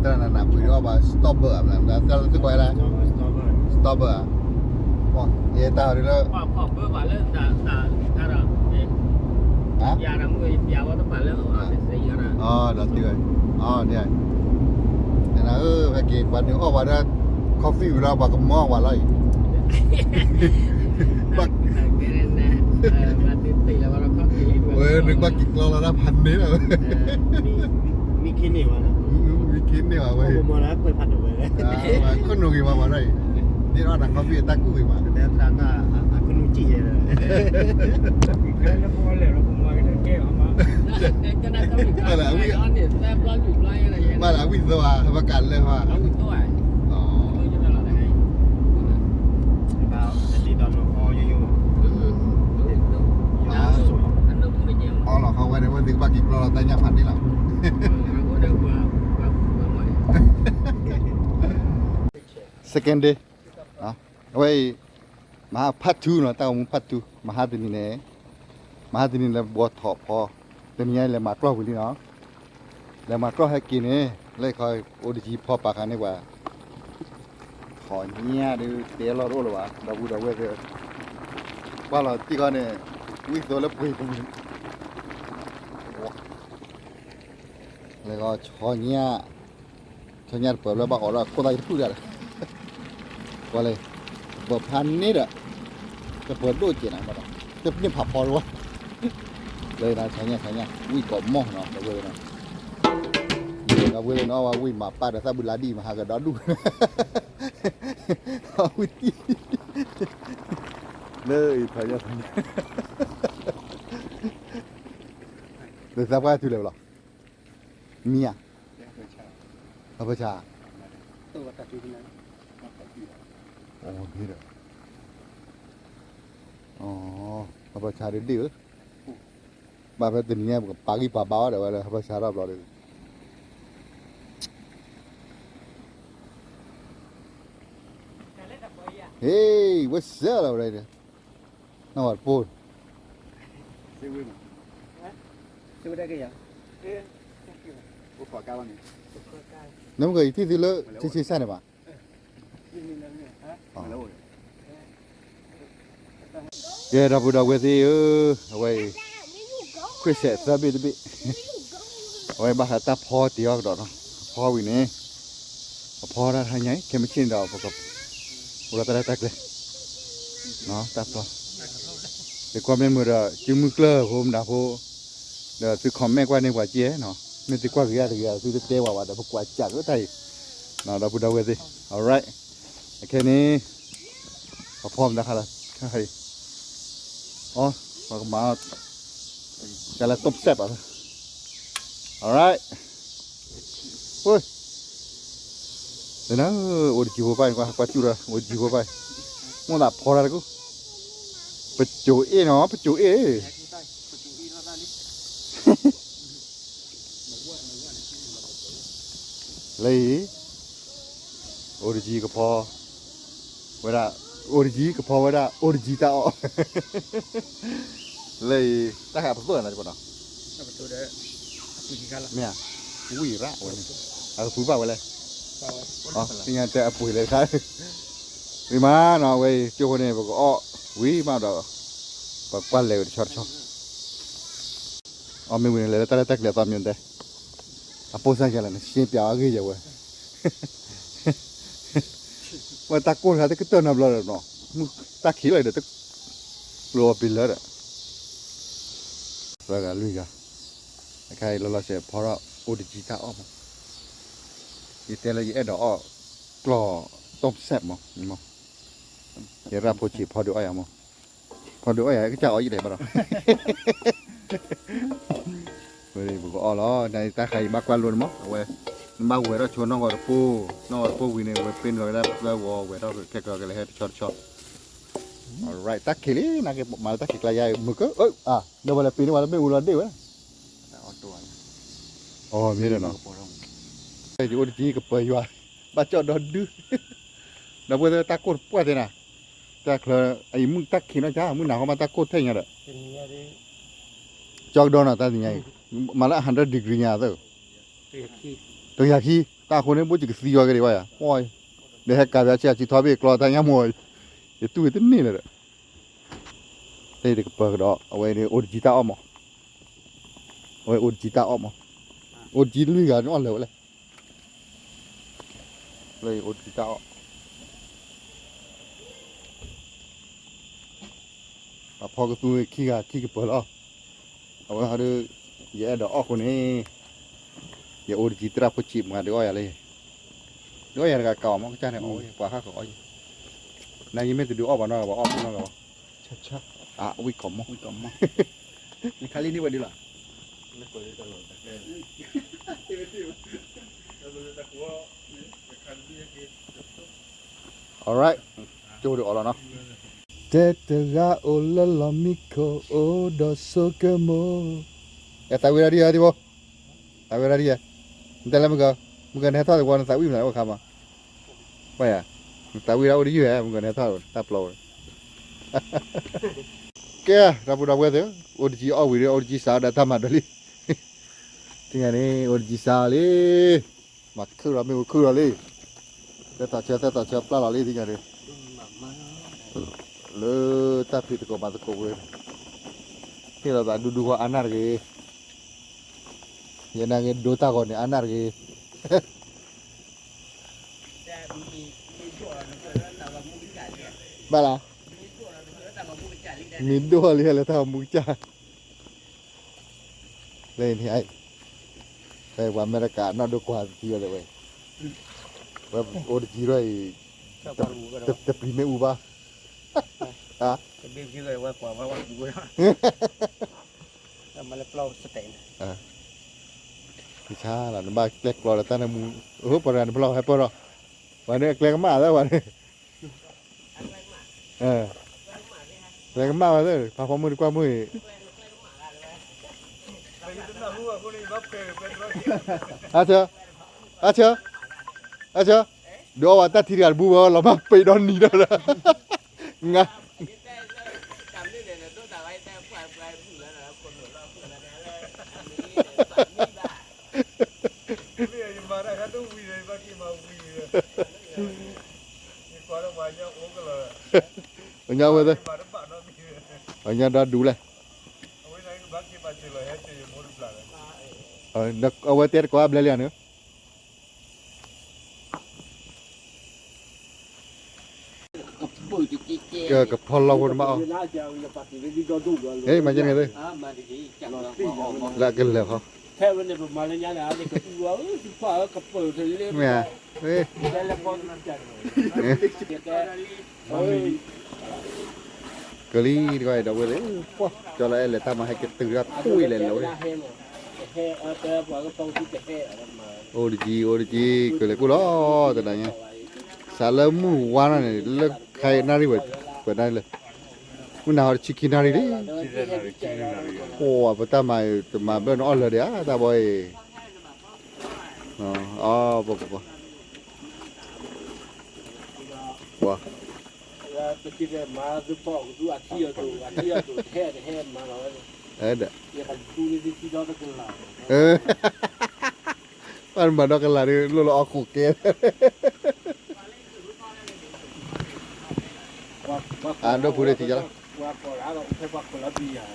တၢ်နးနးပှ့ၤဒီးအီၣ်ဘၣ် Starbucks မနုၤ တၢ်လၢသုကွၢ်လၢ Starbucks ဧါ, ယဲတၢ်ဒ်လၢ ဒီးတံၢ်ဝဲ အနၤဧၢ ဖဲက့ၤပှၤနုာ်အီၣ်ဝဲဒၣ် coffee ဝံၤဒီး ပှၤကမၢအီၣ်ဝဲလီၤအံၤ ဝဲနုာ်ဘၣ်က့ၤကျီလီၤဒၣ်ဖးန့ၣ်လီၤ, မံခ့န့ၢ်ဘၣ်, မံခ့န့ၢ်ဘၣ်ဝဲ, ခိၣ်နူာ်ဂ့ၤဘၣ်ပှၤဒီးအံၤ, ဒ်အီၣ်တၢ် coffee အတၢ်ကူၣ်ဂ့ၤဘၣ်, ဘၣ်လၢအဝံၣ်သီဧါ ပကးလၢၤဧါ, အီၣ်လီၤဃီဝဲန့ၣ် ဝဲသ့ၣ်ကဘၣ်က့ၤကျီလီၤတၢ်ညၣ်ဖးန့ၣ်လီၤ, second day, အဝဲအံၤ မဟါ part two နီၤ, တၢ်ဂီၤမူ part two, မဟါတနံၤန့ၣ်, မဟါတနံၤန့ၣ်လဲၤဘှီထီၣ်ဖီ, တနံၤညါလဲၤမၤကျီၢ်ဝံၤလံနီၤ, လဲၤမၤကျီၢ်ဟဲက့ၤန့ၣ် လၢခီ အိၣ်တကံဖီပာ်ဃာ်န့ၢ်ပှၤ ထီၣ်ညၣ်ဒုးတဲလီၤတအိၣ်လၢၤဘၣ်, ဒီပုၢ်ဒီဝဲၢ်သ့ၣ်, ကွၢ်လီၤတံၢ်ခီန့ၣ်, ဝံၣ်သိလၢပှ့ၤပူၤန့ၣ်, လဲၤခီဆီညၣ်, ဆီညၣ်တပၢၤလၢဘၣ်အီၣ်လၢခိၣ်သၣ်ယတဖုၣ်ဒၣ်ဒီး, ကွၢ်လၢ, တပၢၤဖးန့ၢ်ဒီး, တပၢၤဒိၣ်ကဲးနၤမးဒီး, တန့ၢ်ဖးဖီတဝီ, လၢဆီညၣ်ဆီညၣ် ဝံၣ်ကိးမီၢ်နီၤ ဒီပုၢ်ဝဲၢ်နီၤ ဒီပုၢ်ဝဲၢ်နီၤ ဝံၣ်မၤပာ်ဒီးသၣ်ဘုလါဒံၣ်မၤဟးကဒီဒူၣ်, ဝံၣ်တံၢ်, လၢအံၤထီၣ်ညါထီၣ်ညါ, လၢသးပှၢ်ထူလဲၣ်လီၤ, မံၤဧါ, ဟးပၢဆါ, အမ့ၢ်ဒီး, ဟးပၢဆါဒ်ဒ်ဧၢ, ဘၣ်ဖဲတနံၤညါ ပကပာ်ဂံၢ်ပာ်ဘါအီၤဒီးဝဲလၢဟးပၢဆါထီၣ်ဘျီဒီး Hey, what's up လီၤဝဲဒၣ်, နီၢ်ဝဲတပိၢ်, နမ့ၢ်ကယထံၣ်သုလၢ ဆ့ဆ့စၢ်န့ၣ်ဘၣ် ကဲ ဒီပုၢ်ဒီဝဲၢ်သ့ၣ်ဧၢ, အဝဲအံၤ ခွံၣ်စဲးသၢဘ့ၣ်တဘ့ၣ်, အဝဲဘၣ်ဃးတၢ်ဖီတ့ၢ်အီၤကဒီးနီၤ, အဖီဝံၤန့ၣ်, အဖီတၢ်တဟါညါအံၤ ခဲမုၢ်ဆ့ၣ်န့ၣ်ဒီး ပက, အိၣ်ဒီးတၢ်ရဲၣ်တၢ်ကျဲၤ, တၢ်ဖီ, ယကွၢ်မ့ၢ်မုာ်ဒီး စုမုၢ်ကျၢၢ်ဖိမနုၤဖိ, ဒီးသု comment ကွၢ်န့ၢ်ပှၤကဲနီၤ, မ့ၢ်သုကွၢ်ဂ့ၤဂ့ၤတဂ့ၤ သုတတဲဝဲဘၣ်ဒီး ပကွၢ်စၢ်ကတၢ်အံၤ, ဒီပုၢ်ဒီဝဲၢ်သ့ၣ်, alright, အခဲန့ၣ် ပဖီမတၤခါလီၤ, အီ, ပကမၤအီၤ, ကလဲၤ top set ဘၣ်, alright, ဝဲ, လၢနၤ, အိၣ်တကံဖိပၢ်အံၤ ကွၢ်စူၣ်ဒီး အိၣ်တကံဖိပၢ်အံၤ, မိၢ်သးဖီတၢ်တကူၣ်, ပစိၤအ့ၣ်နီၤ ပစိၤအ့ၣ် လၢအံၤ, အိၣ်တကံကဖီ, ဝဲဒၣ်, အိၣ်တကံကဖီဝဲဒၣ် အိၣ်တကံတၢ်အီၣ်, လၢအံၤ တၢ်ဃးပသိၣ်နၤတပနီၤ, မ့ၢ်ဧါ, ဝံၣ်ရၣ်ဝဲန့ၣ်, အကဖုဘၣ်ဝဲလဲၣ်, သ့ၣ်ညါတဲအပှ့ၤလဲၣ်တခါ, ဝံၤမးနီၤ အဝဲအံၤ ကၠိဖိန့ၣ် ပကအီၣ်ဝံၤမးဒီး ပကွၢ်လဲၤဝဲတဆီတဆီ အီၣ်မ့ၢ်ဝံၤန့ၣ် လဲၤလၢတၢ်ရဲၣ်တၢ်ကျဲၤအသီမ့ၢ်တဲ, အပိၢ်စၢ်ယၤလဲၣ်န့ၣ် ရှင်းပြအဂ့ၢ်ယဝဲ, ဝဲတၢ်ကိၢ်တခါတကတၢၢ်နီတဘျီဒီးနီၤ, မုၢ်တၢ်ခံးလီၤဒီး တကျိၤအီၤပ့ၤလၢဒီး, သၢဂၤလွံၢ်ဂၤ, အခါအံၤလီၤလီၤဆဲးဖီထီၣ်အိၣ်တကံတၢ်အီၣ်မး, ယတဲလၢယအဲၣ်ဒိးအီၣ်ကျီၢ် top set မး, ယရၣ်ဖိဆံးဖီဒုးအီၣ်ယၤမး, ဖီဒုးအီၣ်ယၤ ကစၢ်အီၣ်ယံၤလဲၣ်ဘၣ်ဒီး ဝဲပကအီၣ်လီၤ, နတၢ်ခါအံၤဘၣ်ကွၢ်လိန့ၣ်မး, အဝဲ, နဘၣ်ဝဲၤထီၣ်ဆိနီၢ်ဂီၤတပိၢ်, နီၢ်ဂီၤတပိၢ်ဝံၤန့ၣ် ဝဲပ့ၤန့ၢ်လီၤဝဲဒၣ်ပသၢဂီၤ ဝဲၤထီၣ်ခဲကီးကလဲၤဟဲတဆီတဆီ, alright တၢ်ခံးလံ, နကမၤလၢတၢ်ခံးကျါယါ မုာ်ကၢ, ဒီးဝဲလဲၤပ့ၤန့ၢ်ဝဲလၢမ့ၣ်အူလီၤဒ့ၣ်ဝဲ, အီၤမ့ၢ်ဒီးနီၤ, ယအိၣ်တကံကပၢၤယွၤ, ဘၣ်ကၠီၣ်ဒီဒု, ဒီပုၢ်ဝဲၢ်တၢ်ကိၢ်တပှၢ်သ့နၤ, တၢ်ချၢ, အံၤမုၢ်တၢ်ခံးနီၢ်ကါ မုၢ်နၤဃီမးတၢ်ကိၢ်ထဲညါဒီး, ကၠီကဒီနီၤ တၢ်သ့ၣ်ညါအံၤ, မၤလၢ hundred degree ညါသၢ, တကယၤခံ, တၢ်အဃိန့ၣ် ဘိၣ်ကကသံယွၤက့ၤဒံးဘၣ်ယၤ, ပှၤ, ဒီးဟဲကၤပျါဆံးဆံးထီဘ့ၣ်ကျီတၢ်ညါမီၢ်, ယတူၢ်တန့ၢ်လၢၤဒီး, တၢ်တကပၤကဒီး အဝဲန့ၣ်အိၣ်တကံတၢ်အီၣ်မီၢ်, အဝဲအိၣ်တကံတၢ်အီၣ်မီၢ်, အိၣ်တကံလွံၢ်ဂၤန့ၣ်အီၣ်လၢာ်ဝဲလဲၣ်, လၢအိၣ်တကံတၢ်အီၣ် အဖီကသူခံဂၤခံကပၤလီၤ. အဝဲဟီဒုး ယအဲၣ်ဒိးအီၣ်ဃိန့ၣ် ယအိၣ်တကံသရၣ်ဖိဆံးမးဒုးအီၣ်ယၤလၢ, ဒုးအီၣ်ယၤတဂၤကးအီၤမီၢ်ကစၢ်န့ၣ် အီၣ်ဝဲပှၤဟးကီးအီၣ်ယၤ, နယမ့ၢ်တဒုးအီၣ်ဘၣ်နီတဂၤဘၣ်အီၣ်ဖိနီတဂၤဘၣ်, အဝံၣ်ကီးမီၢ်, နခါလံန့ၢ်ဝဲဒ်လီၤ alright, ကၠိဒုးအီၣ်လီၤနီၤ, တဲတဂၤအိၣ်လၢလီၢ်မံခိၣ်အိၣ်ဒီးဆိကမိၣ်, အဲ သးဝံၣ်ဒၣ်ဒ်ယဲ ဒံဘိ, သးဝံၣ်ဒၣ်ဒ်ယဲ, နတဲလၢမုၢ်က, မုၢ်ကနဟဲထီၣ်တဝီ နသးဝံၣ်မနုၤအိၣ်ခါမး, ပှၤယၤ, နသးဝံၣ်ဒၣ်အိၣ်တယုၢ်ဟဲ မုၢ်ကနဟဲထီၣ်တဝီ တၢ်ပျီဝဲ ကဲ, ဒီပုၢ်ဒီဝဲၢ်သ့ၣ်, အိၣ်တကံအီၣ်ဝံၤဒီး အိၣ်တကံစးဒီးတၢ်မၤဒၢလံ, သ့ၣ်ညါန့ၣ် အိၣ်တကံစးလံ, မၤခုၣ်ဒီးမ့ၢ်ဝဲခုၣ်ဒီးလံ, သဲသးဆၢ သဲသးဆၢပျၢ်လီၤလံ သ့ၣ်ညါန့ၣ်, လၢတၢ်ဖံးသကိးမၤသကိးဝဲ, ဟ့ၣ်လီၤသးဒူဒူဃီအါနၢ်တဂ့ၤ, ယနာ်က့ဒိတၢ်ဂီၤန့ၣ်အါနၢ်တဂ့ၤ ဘၣ်လၢ, မ့ၢ်ဒိၣ်လံလၢတၢ်မူကစၢ်, လၢန့ၣ်, ဖဲပှၤအမဲရကၤနီၢ်ဒိၣ်ကွၢ်တထံၣ်ဝဲလၢဝဲ, ဝဲအိၣ်တကံထီၣ်အံၤ, တပျံၤမ့ၣ်အူဘၣ်, တဘ့ၣ်ဝဲကွၢ်ဝဲဝဲပူၤဝဲ, မၤလၢပျီစတဲးန့ၣ်, ဆါလီၤ နဘၣ်ကျဲကျီလၢတၢ်နၢမူ, အိၣ်ပှၤတဂၤနပျီဟဲပၢၢ်ထီၣ်, ပှၤန့ၣ်အကျဲကမၣ်လၢပှၤန့ၣ် ကျဲကမၣ်ဝဲသ့ၣ် ဖးဖီမုၢ်တကွၢ်မုၢ်အံၤ, အါဆၢ, အါဆၢ, အါဆၢ, ဒုးအီၣ်ဝဲတၢ်ထံတဂၤတဘူဝဲလီၤမၢ်ပ့ၤဒီနံၤဒီးလၢ, ငါ ပညါဝဲသ့ၣ်, ပညါဒီဒူၣ်လဲၣ်, အဝဲတဲတကိးအဘျဲလံဧါန့ၣ် ကဖီလီဖိတမးအီၤ, မၤကဲန့ၣ်သ့ၣ်, လၢအကလၢာ်ဃီ, မ့ၢ်ဧါ, ကလံၤတဂၤဒီးဝဲသ့ၣ်, ပှၤ ကၠီလၢအဲၣ်လဲၤတၢ်မၤဟဲကတုၤတၢ်ထူၣ်အံၤလဲၤလီၤ, အိၣ်တကံ အိၣ်တကံ ကလဲၤကိၣ်လီၤ တနၤညါ, စးလၢမုၢ်ဝါနီၢ်န့ၣ် လၢခါအံၤနၣ်ရံၣ်ဝဲ, ပှဲၤနၣ်ရံၣ်လၢ, မုၢ်နၤဟီတဆံခံနၣ်ရံၣ်လံ, ပှၤပတၢ်မၤတမၤဘၣ်နအီၣ်လၢာ်ဒံးဧါ တၢ်ဘီအံၤ, ပကပၤ ပှၤ ဘၣ်မၤဒီကလၤဒုး လိၣ်လၢအီၣ်ခိၣ်ကဲ, အဒိၣ်ဖုဒၣ်ထံၣ်ကလီၤ,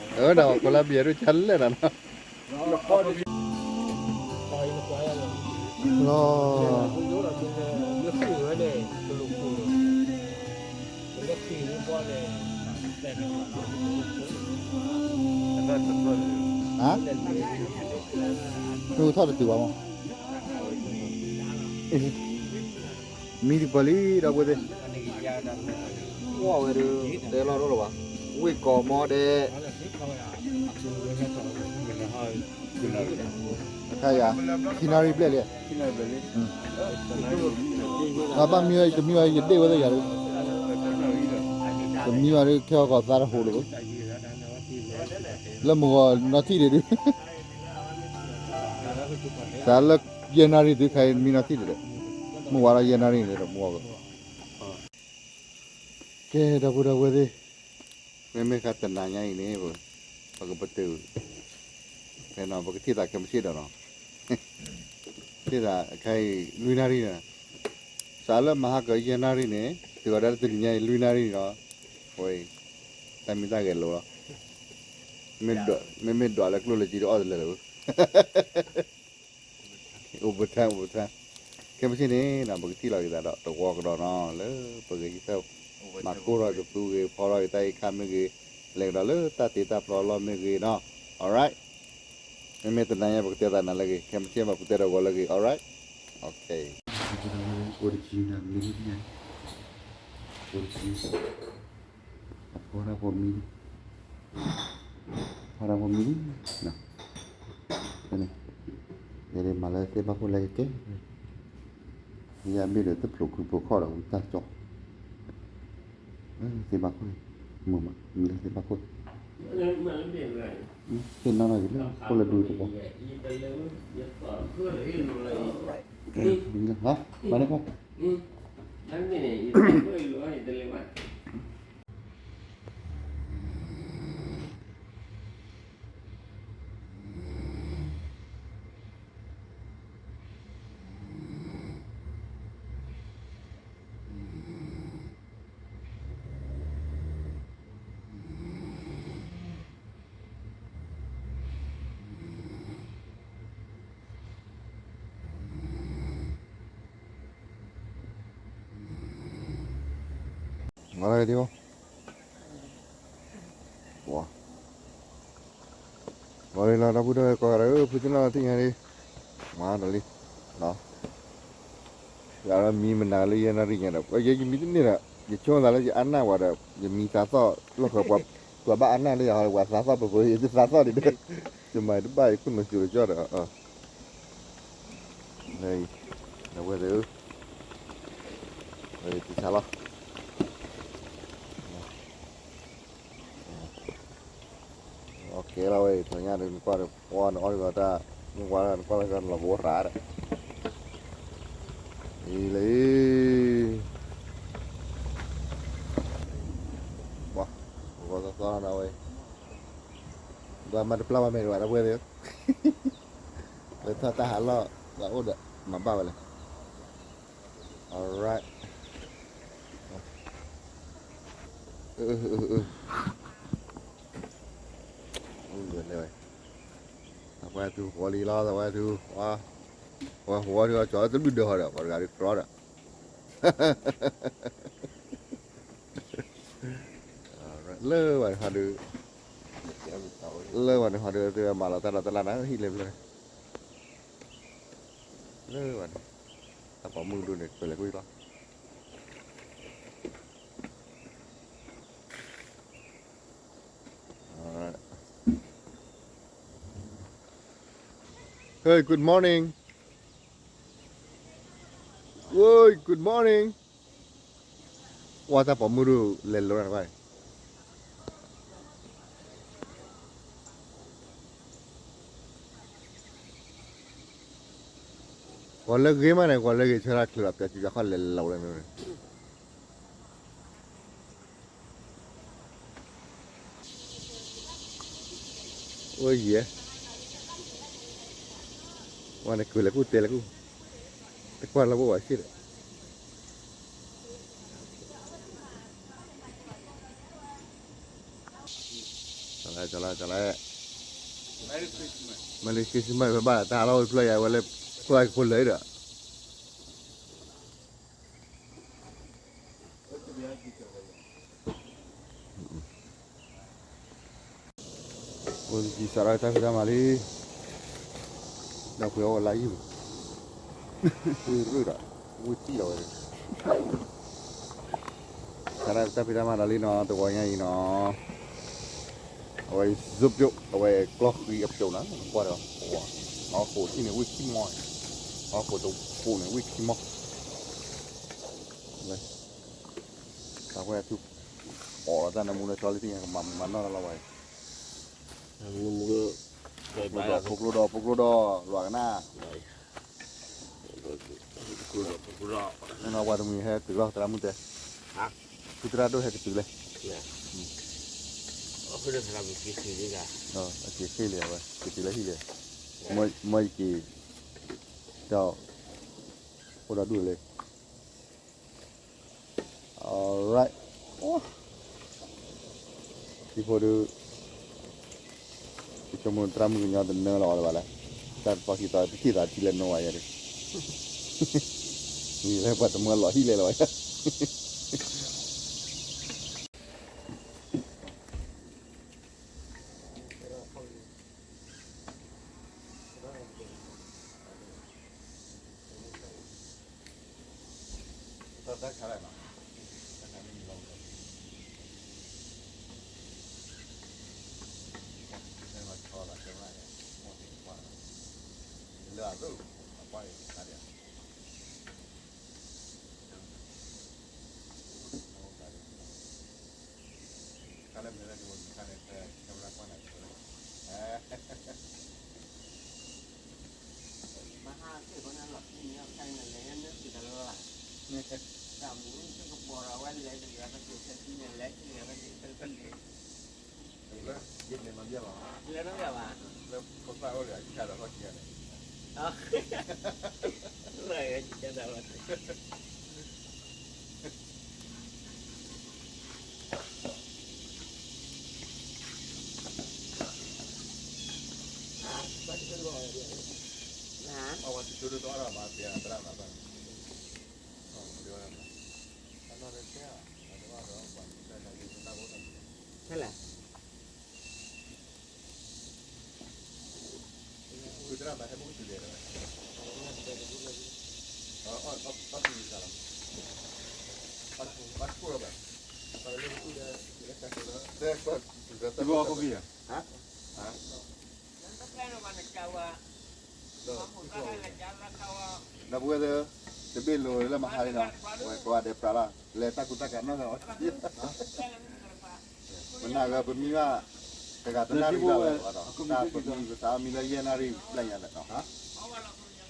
အဝဲဒၣ်ပှၤကိးလါဘံယၤဒိၣ်ဆါလဲၣ်နၤနီၤ, လီၤ, မ့ၢ်ထီၣ်တတုၤဘၣ်မး, မံတပၤလံ ဒီပုၢ်ဝဲၢ်သ့ၣ်, ကွၢ်ဝဲဒုး တဲလီၤတအိၣ်လၢၤဘၣ်, ဝ့ၢ်ကီးမီဒဲး, အခါယၤ, ခံနၣ်ရံၣ်ဘျဲၣ်လံ, ဘၣ်မံဝဲ တမံဝဲ ယဒ့ၣ်ဝဲသ့ၣ်ယၤဒုး, တမံဝဲဒုး ခဲအီၣ်ကီးသးတဟူးလၢၤဘၣ်, လၢမုၢ်ဂီၤနီၢ်ထံၣ်ဒံးဒုး စးလၢယဲၢ်နၣ်ရံၣ်တုၤခဲအံၤမံနီၢ်ထံၣ်ဒံးဒီး, မုၢ်ဝါထီၣ်ယဲၢ်နၣ်ရံၣ်န့ၣ်ဒီးမုၢ်ဂီၤကီး, ကဲ ဒီပုၢ်ဒီဝဲၢ်သ့ၣ်, မ့မ့ၢ်ဃါတနၤညါအံၤန့ၣ် ပကပတုာ်, ဖဲနီၤ ပကထံၣ်သးခဲမုၢ်ဆ့ၣ်ဒီးနီၤ, ကဲ ခဲအံၤလွံၢ်နၣ်ရံၣ်န့ၣ်, စးလၢမဟါကယဲၢ်နၣ်ရံၣ်န့ၣ် တုၤဝဲဒၣ်တနံၤညါအံၤလွံၢ်နၣ်ရံၣ်န့ၣ်ဒီး, အဝဲအံၤ တၢ်မံတၢ်ဂဲၤလိာ်လီၤ. မ့မ့ၢ်ဒွးလၢကျိၣ်လၢစ့ဒီးအီၣ်တလၢာ်လၢၤ, အိၣ်ပထၢ အိၣ်ပထၢ, ခဲမုၢ်ဆ့ၣ်န့ၣ်ဒီး ပကထံၣ်လီၤက့ၤသးဒီးတဝီကဒီးနီၤ လၢပဂ့ၤဟံၣ်သၢ, မၤကိၢ်ထီၣ်ကသူဂ့ၤ ဖီထီၣ်က့ၤတၢ်အံၤခါမ့ၢ်ဂ့ၤ, လဲၤကဒီးလၢတၢ်တ့တၢ်ဖျီလီၢ်မ့ၢ်ဂ့ၤနီၤ, alright. မ့မ့ၢ်တနၤညါပကတဲသးနၤလၢဂ့ၤ ခဲမုၢ်ဆ့ၣ်ဘၣ် ပကတဲဒီးဂီၤလၢဂ့ၤ alright, okay. အိၣ်တကံနၤ မံၤ, အိၣ်တကံ, အဖီတၢ်ဖိမံၤ, ဖီတၢ်ဖိမံၤလံ, န့ၣ်, ယဒ်မၤလၢသ့ၣ်ဘၣ်ခိၣ်လၢယကဲ, ယဘ့ၣ်ဒီးတဖျိးခုဖျိးခီၣ်ဒီးဝံတၢ်ကၠီ သ့ၣ်ဘၣ်ခိၣ်, မုာ်မး မံလၢသ့ၣ်ဘၣ်ခိၣ်, သ့ၣ်နီၣ်နီၣ်က့ၤလၢခိၣ်လၢဒူသဝီ, မံလၢ, ဘၣ်န့ၣ်ဖီ မၤလၢဒံး, မၤလၢလီၤ ဒီပုၢ်ဒီဝဲၢ်ကိးဂၤဒဲး ဖုသ့ၣ်နီၣ်ထံၣ်ညါလံ, မၤဒီးလံ, ယမံမနုၤလၢယဲၢ်နၣ်ရံၣ်ညါဒီး ယဲယမံတန့ၢ်ဒီး ယဆိကမိၣ်သးလၢယအါနၢ်ဝဲဒီး ယမံသးသီၣ်လီၢ်ဃၢၤပှၤ, ပှၤဘၣ်အါနၢ်လၢယၤဟီဒီး ပှၤသးသီၣ်ပပှဲၤ ယတသးသီၣ်ဒံးဒီး, ယမၤတဘၣ်ယခိၣ်နူာ်စူၤတကၠီဒီး လၢအံၤ, ဒီပုၢ်ဝဲၢ်သ့ၣ်ဧၢ, ဝဲသံဆါလီၤ, အကဲလီၤဝဲအံၤ ထီၣ်ညါဒီး နကွၢ်ဒီး ပှၤနအီၣ်ဒီးတၢ် နကွၢ်လၢနကွၢ်လၢနလီၤဘိရၤဒီး အံၤလံ, ပှၤ, ပှၤသီသီနီၤဝဲ, ပှၤမၤတပျၢ်ဘၣ်မဲာ်တဘၣ် ဒီပုၢ်ဝဲၢ်သ့ၣ်ဧၢ, လၢထီၣ်တၢ်ဟးလီၢ် ပှၤအိၣ်ဒီး မၤဘၣ်ဝဲလဲၣ်. Alright. သးပှၢ်သူဃီလံလီၤ သးပှၢ်သူ, ဝဲဃီဒီး ကၠီတဘျုးဒၢးဟီဒီး ပှၤတဂၤဒီးတြီဒီး လၢဝဲဟီဒီး, လၢဝဲန့ၣ်ဟီဒီး သုဝဲမၤလီၤတၢ်ဒီးတလါနၤ ဟံၣ်လၢဖျၢၣ်န့ၣ်, လၢဝဲန့ၣ်, တၢ်ပိာ်မုၣ်ဒိၣ်န့ၣ် ကွဲးလဲၤကွံာ်လီၤ. Hey, good morning. Hey, good morning. ဝါ တၢ်ပိာ်မုၣ်ဒိၣ်လဲၤလိၤတၢ်တဘၣ်န့ၣ်, ဂီၤလၢဂ့ၤမးန့ၣ် ဂီၤလၢဂ့ၤဆၢထၢၣ်ချ့လီၤ ပျီစုပျီခီၣ်လဲၤလိၤလၢန့ၣ် အိၣ်ယဲၢ်, ဝဲန့ၣ်ကွံာ်လဲၤကူၣ်တဲလဲၤကူၣ်, တကွၢ်လၢပအိၣ်ဘၣ်ဆ့ၣ်ဒီး, ကလဲၣ်, ကလဲၣ်, Merry Christmas ဖဲဘၣ်တၢ်လီၢ်ဝဲဖျၢၣ်ယၤ ဝဲလၢဖျၢၣ်ယၤကဖိလၢဒီး အိၣ်တကံစးထီၣ်တၢ်ဖံးတၢ်မၤလံ, ဒီးပှ့ၤအီၣ်ဝဲလါယုၢ်, ဝ့ၢ်ရ့ၣ်ဒီး, ဝ့ၢ်တံၢ်လီၤဝဲ, စးထီၣ်တၢ်ဖံးတၢ်မၤဒီးလံနီၤ တဂီၤညါအံၤနီၤ, အဝဲ zip ပျိၣ် အဝဲကျီၢ်ဃံအပျိၣ်နီၤ ကွၢ်ဒီး, အီၣ်ဃိးထံၣ်န့ၣ် ဝ့ၢ်ခံမီၢ်, အီၣ်ဃိးတဃိးန့ၣ် ဝ့ၢ်ခံမီၢ် လၢ တၢ်ဝဲသူ အီၣ်လီၤတၢ်နၢမူလၢကၠီလံသ့ၣ်ညါ ကမၤမၤနီၢ်တၢ်လီၤဝဲ, ဖိကျိဒီး ဖိကျိဒီး လွၤကနၣ်, ဖိကျိဒီး ဖိကျိဒီး နီၢ်ပှၤတမှံၤဟဲတုၤလီၤ သရၣ်မုၣ်တဲ, ဖုသရၣ်ဒိၣ်ဟဲကတုၤလဲၣ်, အက့ၤဃ့ၢ်လံဝဲ ကတုၤလၢဟံၣ်လံ, မ့ၢ်ယက့ၤ က့ၤ က့ၤ က့ၤ က့ၤ က့ၤ က့ၤ က့ၤ က့ၤ က့ၤ က့ၤ က့ၤ က့ၤ ဒီး အိၣ်ဒီးဒူၣ်လၢ alright အိၣ် ထံဖိဒု ယဆိကမိၣ်သရၣ်မုၣ်ကညီတနၢလီၤအီၤလၢၤဘၣ်လဲၣ်, တၢ်တပီၢ်ခံသီတထံၣ်သးထံလဲၤနိဝဲယဲဒၣ်, လၢပှၤတမၢလီၤဟံၣ်လဲၤလီၤဝဲ ဒီပုၢ်ဝဲၢ်သ့ၣ်, တဘ့ၣ်လိၤလၢမဟါလံနီၤ, ဝဲကိးဂၤဒဲးပြးလီၤ, လဲၤတၢ်ကူတၢ်ကးနီၢ်ဂၤအီၤ, ပနၢ်ဂၤပမံဘၣ်, တဂၤတနၣ်ရံၣ်ဘၣ်ဝဲဒီး, တၢ်ပမံပသးမံလၢယဲၢ်နၣ်ရံၣ်ဘျဲၣ်ညါဒီး,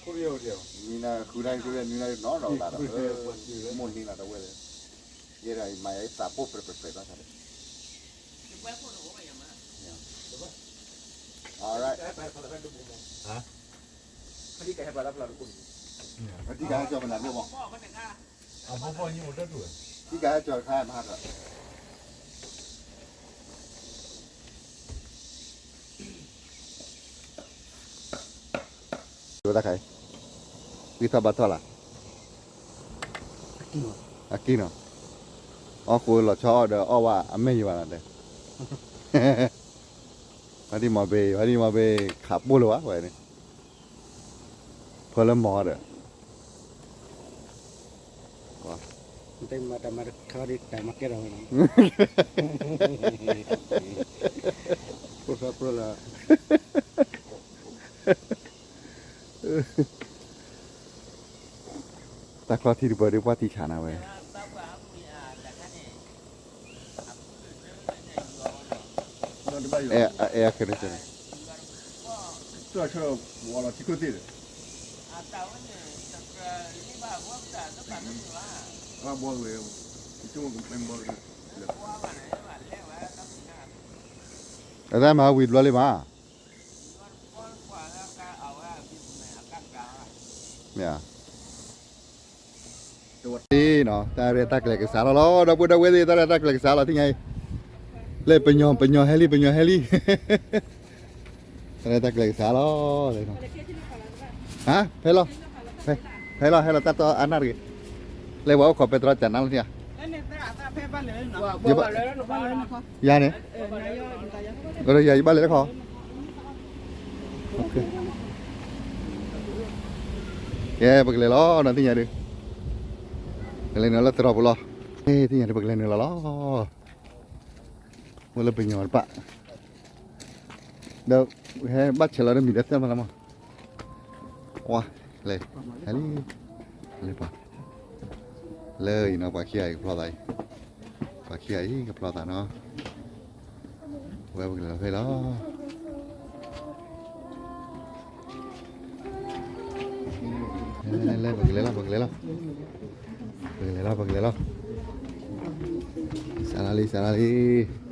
မံနၢ်ဃုနၣ်ရံၣ်တဘ့ၣ်နွံနၣ်ရံၣ်နီၢ်ဒီးသးဒီး, မိၢ်န့ၢ်လီၤတဝဲၢ်လၢ, ယဲဒၣ်အံၤမၤယသးပိၢ်ပြဲးပြဲးပြဲးဘၣ်ဆၣ်ဒီး, alright, ထံကဟဲကၠီၤမနၤဒိၣ်မး, ထံကဟဲကၠီၤတခါမဟါဒီး တၢ်ခါအံၤ, ဝံထီၣ်ဘါထီၣ်လၢ်, အကံၢ်နီၤ, အီၣ်ဃိလီၤဆီအီၣ်ဒီးအီၣ်ဝဲအမဲာ်ယံၤဘၣ်နီၤတဲ, ဖါတံၢ်မီၤဘ့ၣ် ဖါတံၢ်မီၤဘ့ၣ် ခးပိၢ်လၢၤဘၣ်ဝဲန့ၣ်, ဖၢလၢမီၤဒီး တမၤတခါဒီးတမၤကဲထီၣ်ဝဲနီၤ, ဖိသၣ်ပြၢလၢ တၢ်ကျီထံတပၢၤဒုးပှၢ်ထံဆးနၤဝဲ, အဲအဲခဲန့ၣ်န့ၣ်, အတၢ်မၤဝံၤတဘျီလံမး, မ့ၢ်ဧါ, တၢ်ရဲၣ်တၢ်ကျဲၤကစးလီၤလီၤ ဒီပုၢ်ဒီဝဲၢ်သ့ၣ် တၢ်ရဲၣ်တၢ်ကျဲၤကစးလီၤထံၣ်ညါအံၤ, လၢပညီပညီဟဲလံ ပညီဟဲလံ, တၢ်ရဲၣ်တၢ်ကျဲၤကစးလီၤ ဟါ, ဖဲလီၤ, ဖဲလီၤ ဟဲလီၤတၢ်တီအနၢ်တဂ့ၤ, လၢပှၤအိၣ်ခိးပဲတြီကနါလီၤထံၣ်ဧါ, ယၤန့ၣ်, ယၤယဘၣ်လဲၤလၢခီ, ကဲ ပကလဲၤလီၤနီၤ သ့ၣ်ညါဒုး, ကလဲၤနုာ်လၢသရိာ်ပူၤလီၤ, သ့ၣ်ညါဒုး ပကလဲၤနုာ်လီၤလီၤ, အိၣ်လၢပညီတပၣ်, ဒီးဟဲဘၣ်ဆဲးလီၤဒီးမံၤဒီးသၢမၤလီၤမး, ကွၢ်, လဲၤ, ဟဲလံ, ဟဲလံပှၤ, လၢအံၤနီၤ ပှၤခံဂၤအံၤကဖျီသးအံၤ, ပှၤခံဂၤအံၤကဖျီသးနီၤ, ဝဲပကလဲၤလီၤဖဲလီၤ လၢပကလဲၤလီၤ ပကလဲၤလီၤ, ပကလဲၤလီၤ ပကလဲၤလီၤ, စးလီၤလံ စးလီၤလံ.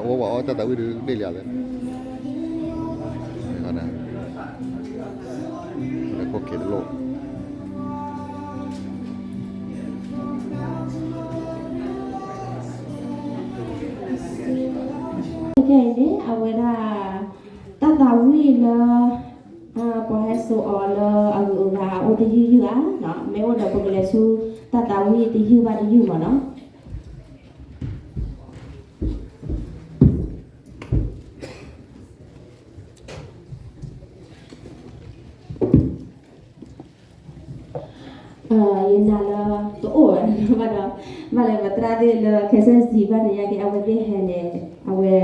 အိၣ်ဝဲအီၣ်တၢ်သးဝံၣ်ဒုးဒ့ၣ်လံဧါလဲၣ်, ခိၣ်ခံတလိၣ်. ခဲအံၤန့ၣ် အဝဲဒၣ် တၢ်သးဝံၣ်လၢ ပှၤဟဲစိာ်အီၤလၢအဂုၤအဂၤအအိၣ်တယုၢ်ယုၢ်ဧါ, မ့ၢ်အိၣ်ဒီးပကလဲၤဆူတၢ်သးဝံၣ်တယုၢ်ဘၣ်တယုၢ်မ့ၢ်နီၤ. ယနာ်လၢတအိၣ်ဘၣ်ဒီး ဘၣ်လၢပသရၣ်သ့ၣ်လၢခဲစၢၣ်စံးဘၣ်န့ၣ် ယက့ၤအဝဲသ့ၣ်ဟဲန့ၣ် အဝဲ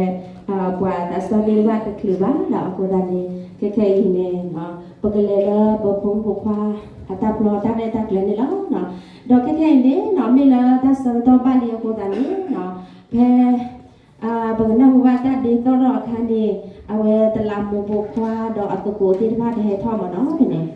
ပှၤသးစၢ်သ့ၣ်တဖၣ်တချုးဘၣ်ဒီး အဃိသတးန့ၣ် ခဲခဲအံၤန့ၣ် ပကလဲၤလၢပဖိမုၣ်ဖိခွါ အတၢ်ပျီတၢ်ရဲၣ်တၢ်ကျဲၤန့ၣ်လီၤ. ဒီးခဲခဲအံၤန့ၣ် မ့ၢ်လၢတၢ်ဆၢကတီၢ်ဘၣ်လံအဃိသတးန့ၣ် ဖဲ ပကနၢ်ဟူဘၣ်တၢ်ဒ့သီၣ်ထီၣ်အခါန့ၣ် အဝဲတလးမူးပိာ်ခွါဒီးအသကိးသ့ၣ်တဖၣ်ကဟဲထီၣ်မ့ၢ်နီၤ ဖဲန့ၣ်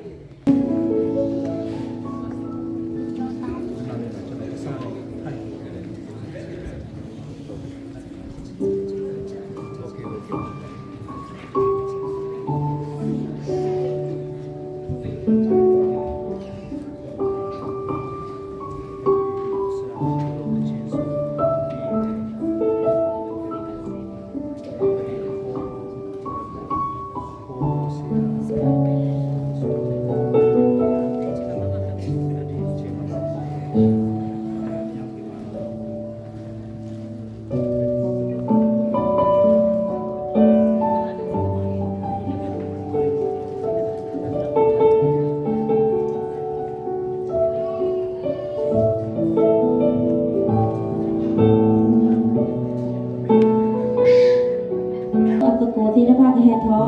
အသကိးသ့ၣ်တဖၣ်ကဟဲထီၣ်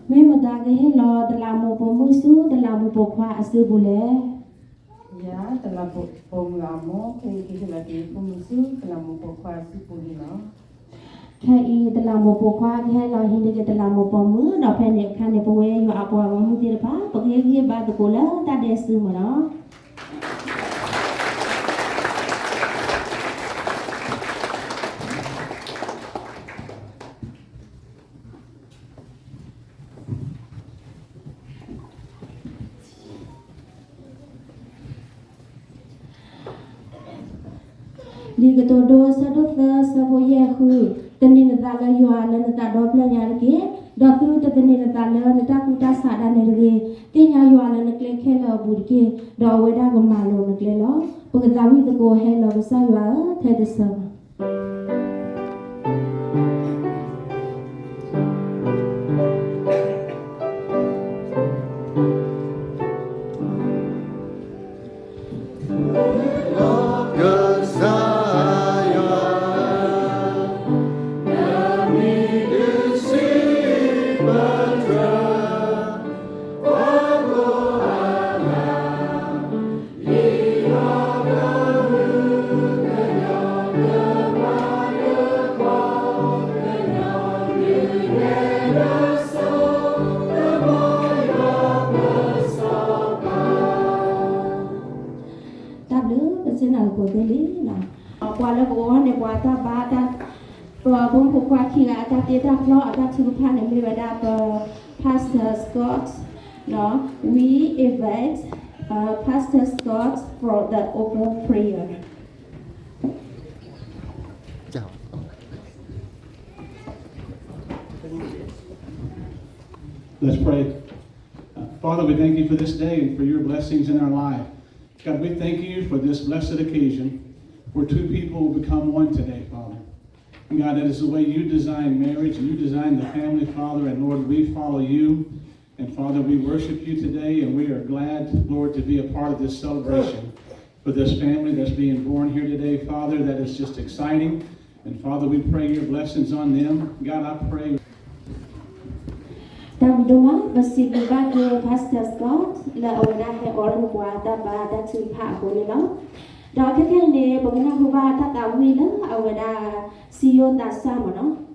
မ့ၢ်မတၤကဟ့ၣ်လီၤတလးမူးပိာ်မုၣ်ဆူ တလးမူးပိာ်ခွါအစုပူၤလဲၣ်. ယၤတလးပိာ်မုၣ်အမိၢ် ခဲအံၤကဟ့ၣ်လီၤက့ၤပိာ်မုၣ်ဆူ တလးမူးပိာ်ခွါအစုပူၤန့ၣ်လီၤ. ခဲအံၤ တလးမူးပိာ်ခွါကဟဲလီၤဟံးန့ၢ်က့ၤတလးမူးပိာ်မုၣ် ဒီးဖဲန့ၣ်အခါန့ၣ် ပဝဲယွၤအပှၤဂီၢ်မုၢ်သ့ၣ်တဖၣ် ပကဟ့ၣ်ဂံၢ်ဘါသကိးလၢတၢ်ဒဲးစုမ့ၢ်နီၤ. လံာ်ကတိၤဒိ ဆၢဒိၣ်သၢ ဆၢဖိယဲၢ်ဃု, သန့ၤနသးလၢယွၤလၢနသးဒီဖျၢၣ်ညါတက့ၢ်. ဒီးသုတသန့ၤနသးလၢနတၢ်ကူၣ်တၢ်ဆးဒၣ်နဲတဂ့ၤ. သ့ၣ်ညါယွၤလၢနကျဲခဲလၢာ်အပူၤတက့ၢ်, ဒီးအဝဲဒၣ်ကမၤလိၤနကျဲလီၤ. ပကသးဝံၣ်သကိးဟဲလီၤကစၢ်ယွၤဧၢ, ထဲတဆၢ တၢ်ဘျုး ပစံးနၤလၢကိးသ့လံနီၤ. ပှၤလၢကအိၣ်န့ၢ်ပှၤတၢ်ဘါတၢ် ပဖိမုၣ်ဖိခွါခံဂၤအတၢ်တ့တၢ်ဖျီအတၢ်ထုကဖၣ်န့ၣ် မ့ၢ်ဝဲဒၣ်ပ Pastor Scott နီၤ. We invite uh, Pastor Scott for the open prayer. Let's pray. Uh, Father, we thank you for this day and for your blessings in our life. God, we thank you for this blessed occasion where two people will become one today, Father. And God, that is the way you designed marriage and you designed the family, Father. And Lord, we follow you. And Father, we worship you today, and we are glad, Lord, to be a part of this celebration for this family that's being born here today, Father. That is just exciting. And Father, we pray your blessings on them. God, I pray. တၢ်ဘျုးဒိၣ်မး ပစံးဘျုးဘၣ်က့ၤ Pastor Scott လၢအဝဲဒၣ်ဟဲအိၣ်ဒီးပှၤတၢ်ဘါတၢ်ထုကဖၣ်အဃိန့ၣ်လီၤ. ဒီးခဲခဲအံၤန့ၣ် ပကနၢ်ဟူဘၣ်တၢ်သးဝံၣ်လၢအဝဲဒၣ်စံယိၣ်သးစၢ်မ့ၢ်နီၤ.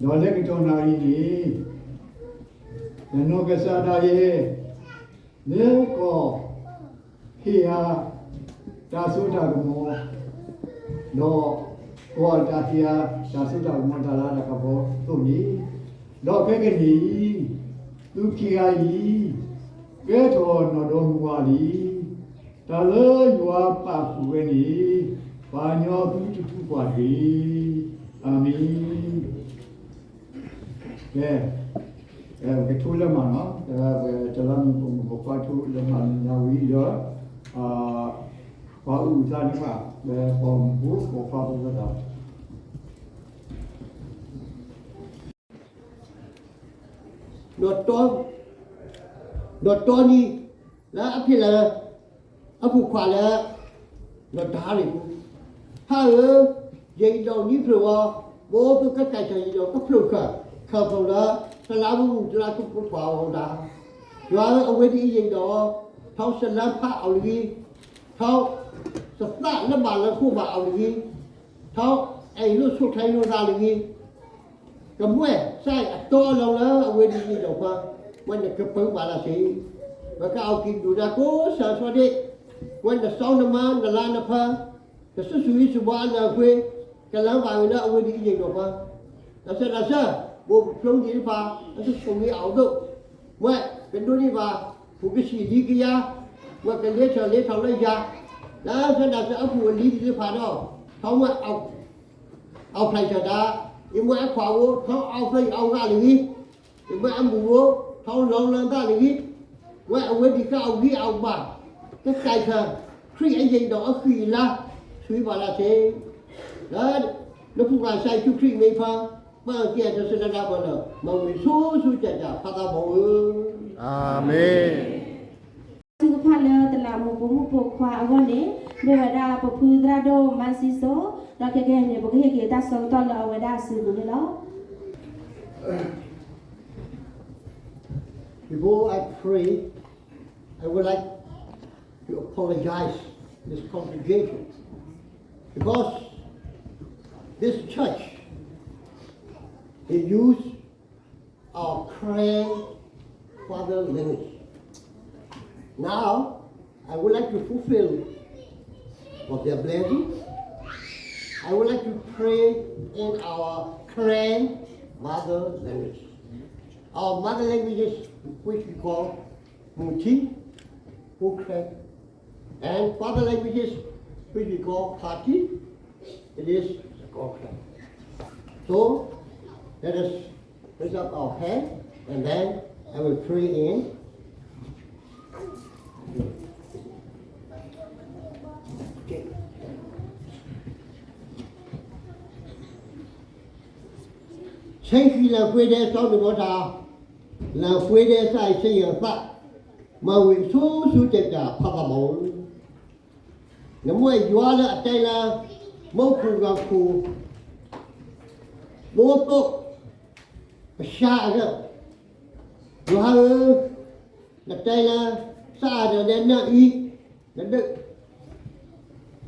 ဒီးလၢကတီၢ်နၣ်ရံၣ်န့ၣ် ယနီၢ်ကစၢ်ဒၣ်ယဲ လၢကီၢ် ဟ့ၣ်ယၤ တၢ်စိတၢ်ကမီၤ, ဒီး ကီၢ်တၢ်ဟ့ၣ်ယၤ တၢ်စိတၢ်ကမီၤ တၢ်လၤတၢ်ကပီၤအသိးန့ၣ်, ဒီးခဲကနံၣ်အံၤ သုခံဂၤအံၤ ကဲထီၣ်နီၢ်ဒီမါဝၤလံ. တၢ်လၢယွၤပာ်ဃုာ်ဝဲန့ၣ် ပှၤကညီသုတထူးပှၤတဂ့ၤ. အၤမ့ၣ်. ကဲ, ပကထိလၢမၤနီၤ, ပတလးမုၣ်ပိာ်မုၣ်ပိာ်ခွါထိလၢမၤလၢညါဝံၤဒီး, ပှၤအုၣ်အသးန့ၣ်ဘၣ် လၢပိာ်မုၣ်ဖိပိာ်ခွါဖိသတး ဒီးတီ, ဒီးတီနံၤ လၢအဖံးလၢ အဖိခွါလၢ ဒီးတၢ်ရ့ၣ်ပူၤ, ဟါဧၢ, ယဲအံၤဒီးနံၣ်ဖျိးဝဲ, ဘိသိးကကဲးဆၢယံၤဒီးကဖျိးဃာ်, ခၢၣ်ဖျိးလၢ သလါမုၢ်မုၢ်တလါကပိာ်ထွဲအီၤဒၣ်, ယွၤဧၢ, အဝဲဒ်အံၤယံၤဒီး, ထီစလၢဖးအီၤလၢဂံၢ်, ထီ သသးလၢဘၣ်လၢဃိၣ်ဘၣ်အီၤလၢဂံၢ်, ထီ အဲၣ်လိာ်ဆိးကျၢၤလိာ်သးလၢဂံၢ် ကမၢ်စၢ်အတီအလီၢ်လၢအဝဲဒ်အံၤဒီးပှၤ, ဝဲနကပၢဘၣ်လၢ်စ့ၢ်, ပကအီၣ်က့ၤဒိၣ်နၤကိးဆၢဆီဒ့ၣ်, ဝဲနစီနမါနလါနဖၢ, ကစူၢ်စူၢ်ဝံစူၢ်ဘှါအလၢအပှ့ၤ, ကလၢဘၣ်ဝဲလၢအဝဲဒ်အံၤဒီးပှၤ, တၢ်ဆၢတၢ်ဆၢ, ဘိးကဖျိဒံးတဖၣ်, အကဆိၣ်ဂ့ၤအအိၣ်ဒိၣ်, ဝဲကဒိးန့ၢ်ဘၣ်, ပူၤကဆံၣ်လံကယၤ, ဝဲကလဲၤထီၣ်လဲၤထီၣ်လၢယၤ, တၢ်ဆၢတၢ်ဆၢအပူၤအလံၤသ့ၣ်တဖၣ်ဒီး, ထီမ့ၢ် အီၣ်ဖျဲၣ်ဆၢတၢ်, အမ့ၢ်အခွါဧိၤ, ထီအီၣ်သံအီၣ်ဂၤလၢဂံၢ်, အမ့ၢ်အမူဧိၤ, ထီလီၤလၢသးလၢဂံၢ်, ဝဲအဝဲဒ်ကအီၣ်ဂံၢ်အီၣ်ဘါ, ကကဲးဆၢ, ခရံာ်အယံၤဒီးအဃံအလၤ, ဆူဘၣ်လၢ်စ့ၢ်, လၢ လၢပကစၢ်ယ့ၣ်ၡူးခရံာ်မ့ၢ်ဖၢ, မၤကဲတၢ်ဆၢတၢ်ဒၣ်ပှၤလၢ မၤဝံၤဆူဆူကဲးကဲးဖးသးဘီဧၢ, အၤမ့ၣ်. ထုကဖၣ်လၢတလးမူးပိာ်မုၣ်ပိာ်ခွါအဂီၢ်န့ၣ်, မ့ၢ်ဝဲဒၣ်ပဖုသရၣ်ဒိၣ်မါစံစိ, ဒီးခဲကနံၣ်အံၤန့ၣ် ပကဟ့ၣ်က့ၤတၢ်ဆၢကတီၢ်လၢအဝဲဒၣ်အစုပူၤန့ၣ်လီၤ. Before I pray, I would like to apologize this congregation because this church, they use our Karen father language. Now, I would like to fulfill of their blessing. I would like to pray in our Karen mother language. Our mother languages, which we call Muti, Karen, and father languages, which we call Pati, it is Karen. So, let us raise up our hand, and then I will pray in. ဆၢဃံလၤပှဲၤဒဲးစီၤနဘီတၢ်, လၤပှဲၤဒဲးစၢ်အံၤဆၢယံၤအသး, မၤဝံၤဆူဆူကဲးကဲးဖးသးဘီဧၢ, နမိၢ်ယွၤလၢအတဲလၢ မူခိၣ်ဂၤခိၣ် ဘိသိး ကစၢ်အဂၤ, ယွၤဧၢ, နတဲလၢ စးအၤဒၣ်ဒဲးနၢအံၤ, နဒၢး အီၣ်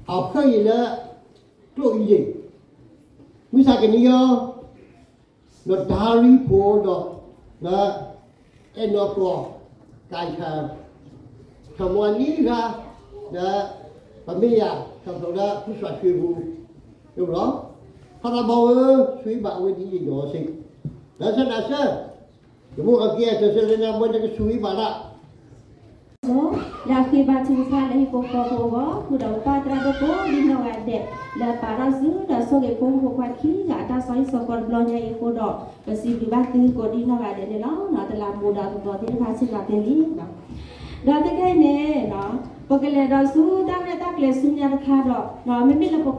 ဃၢယံၤလၢ ကျိၣ်အံၤယံၤ, မုၢ်ဆါကနံၤအံၤ နတၢ်ရံၣ်ဖိဒီး နအဲၣ်နီၢ်ကီၢ် ကၢ်ဆၢ ထၢၣ်မီနံၤတဂၤ ဒီး ပမ့ၢ်ယၤ ထၢၣ်ဖျိးလၢ ဖုစွၣ်ဆှံပူၤ ဒ်လီၤ. ဖးသးဘီဧၢ, ဆှံဘၣ်ဝဲဒ်အံၤဒီးစ့ၢ်, လၢဆၢတၢ်ဆၢ ယမိၢ်အက့ၤအတၢၢ်ဆၢလၢနၤ မ့ၢ်တကဆူးဝံၤဘၣ်ဒၣ် လၢအဃ့ဘါထုကဖၣ်လၢဟံၣ်ဖိဃီဖိအဂီၢ်, ဃုာ်ဒီးပၢ်သရၣ်ဒိၣ်ကိးဒံနီၢ်ဂၤဒဲး လၢပာ်ထီၣ်စုဒီးဆိၣ်ဂ့ၤဖိမုၣ်ဖိခွါခံဂၤအတၢ်ဆီဟံၣ်ဆီဃီတဘျီညါအံၤအဃိဒီး, ပစံးဘျုးဘၣ်သုကိးဒံနီၢ်ဂၤဒဲးန့ၣ်လီၤ. တလးမူးဒီးသကိးသ့ၣ်တဖၣ်ဆ့ၣ်နီၤသ့လံ. ဒီးခဲခဲအံၤန့ၣ် ပကလဲၤဒီးဆူတၢ်ရဲၣ်တၢ်ကျဲၤဆူညါတခါဒီး, မ့မ့ၢ်လၢပ ပ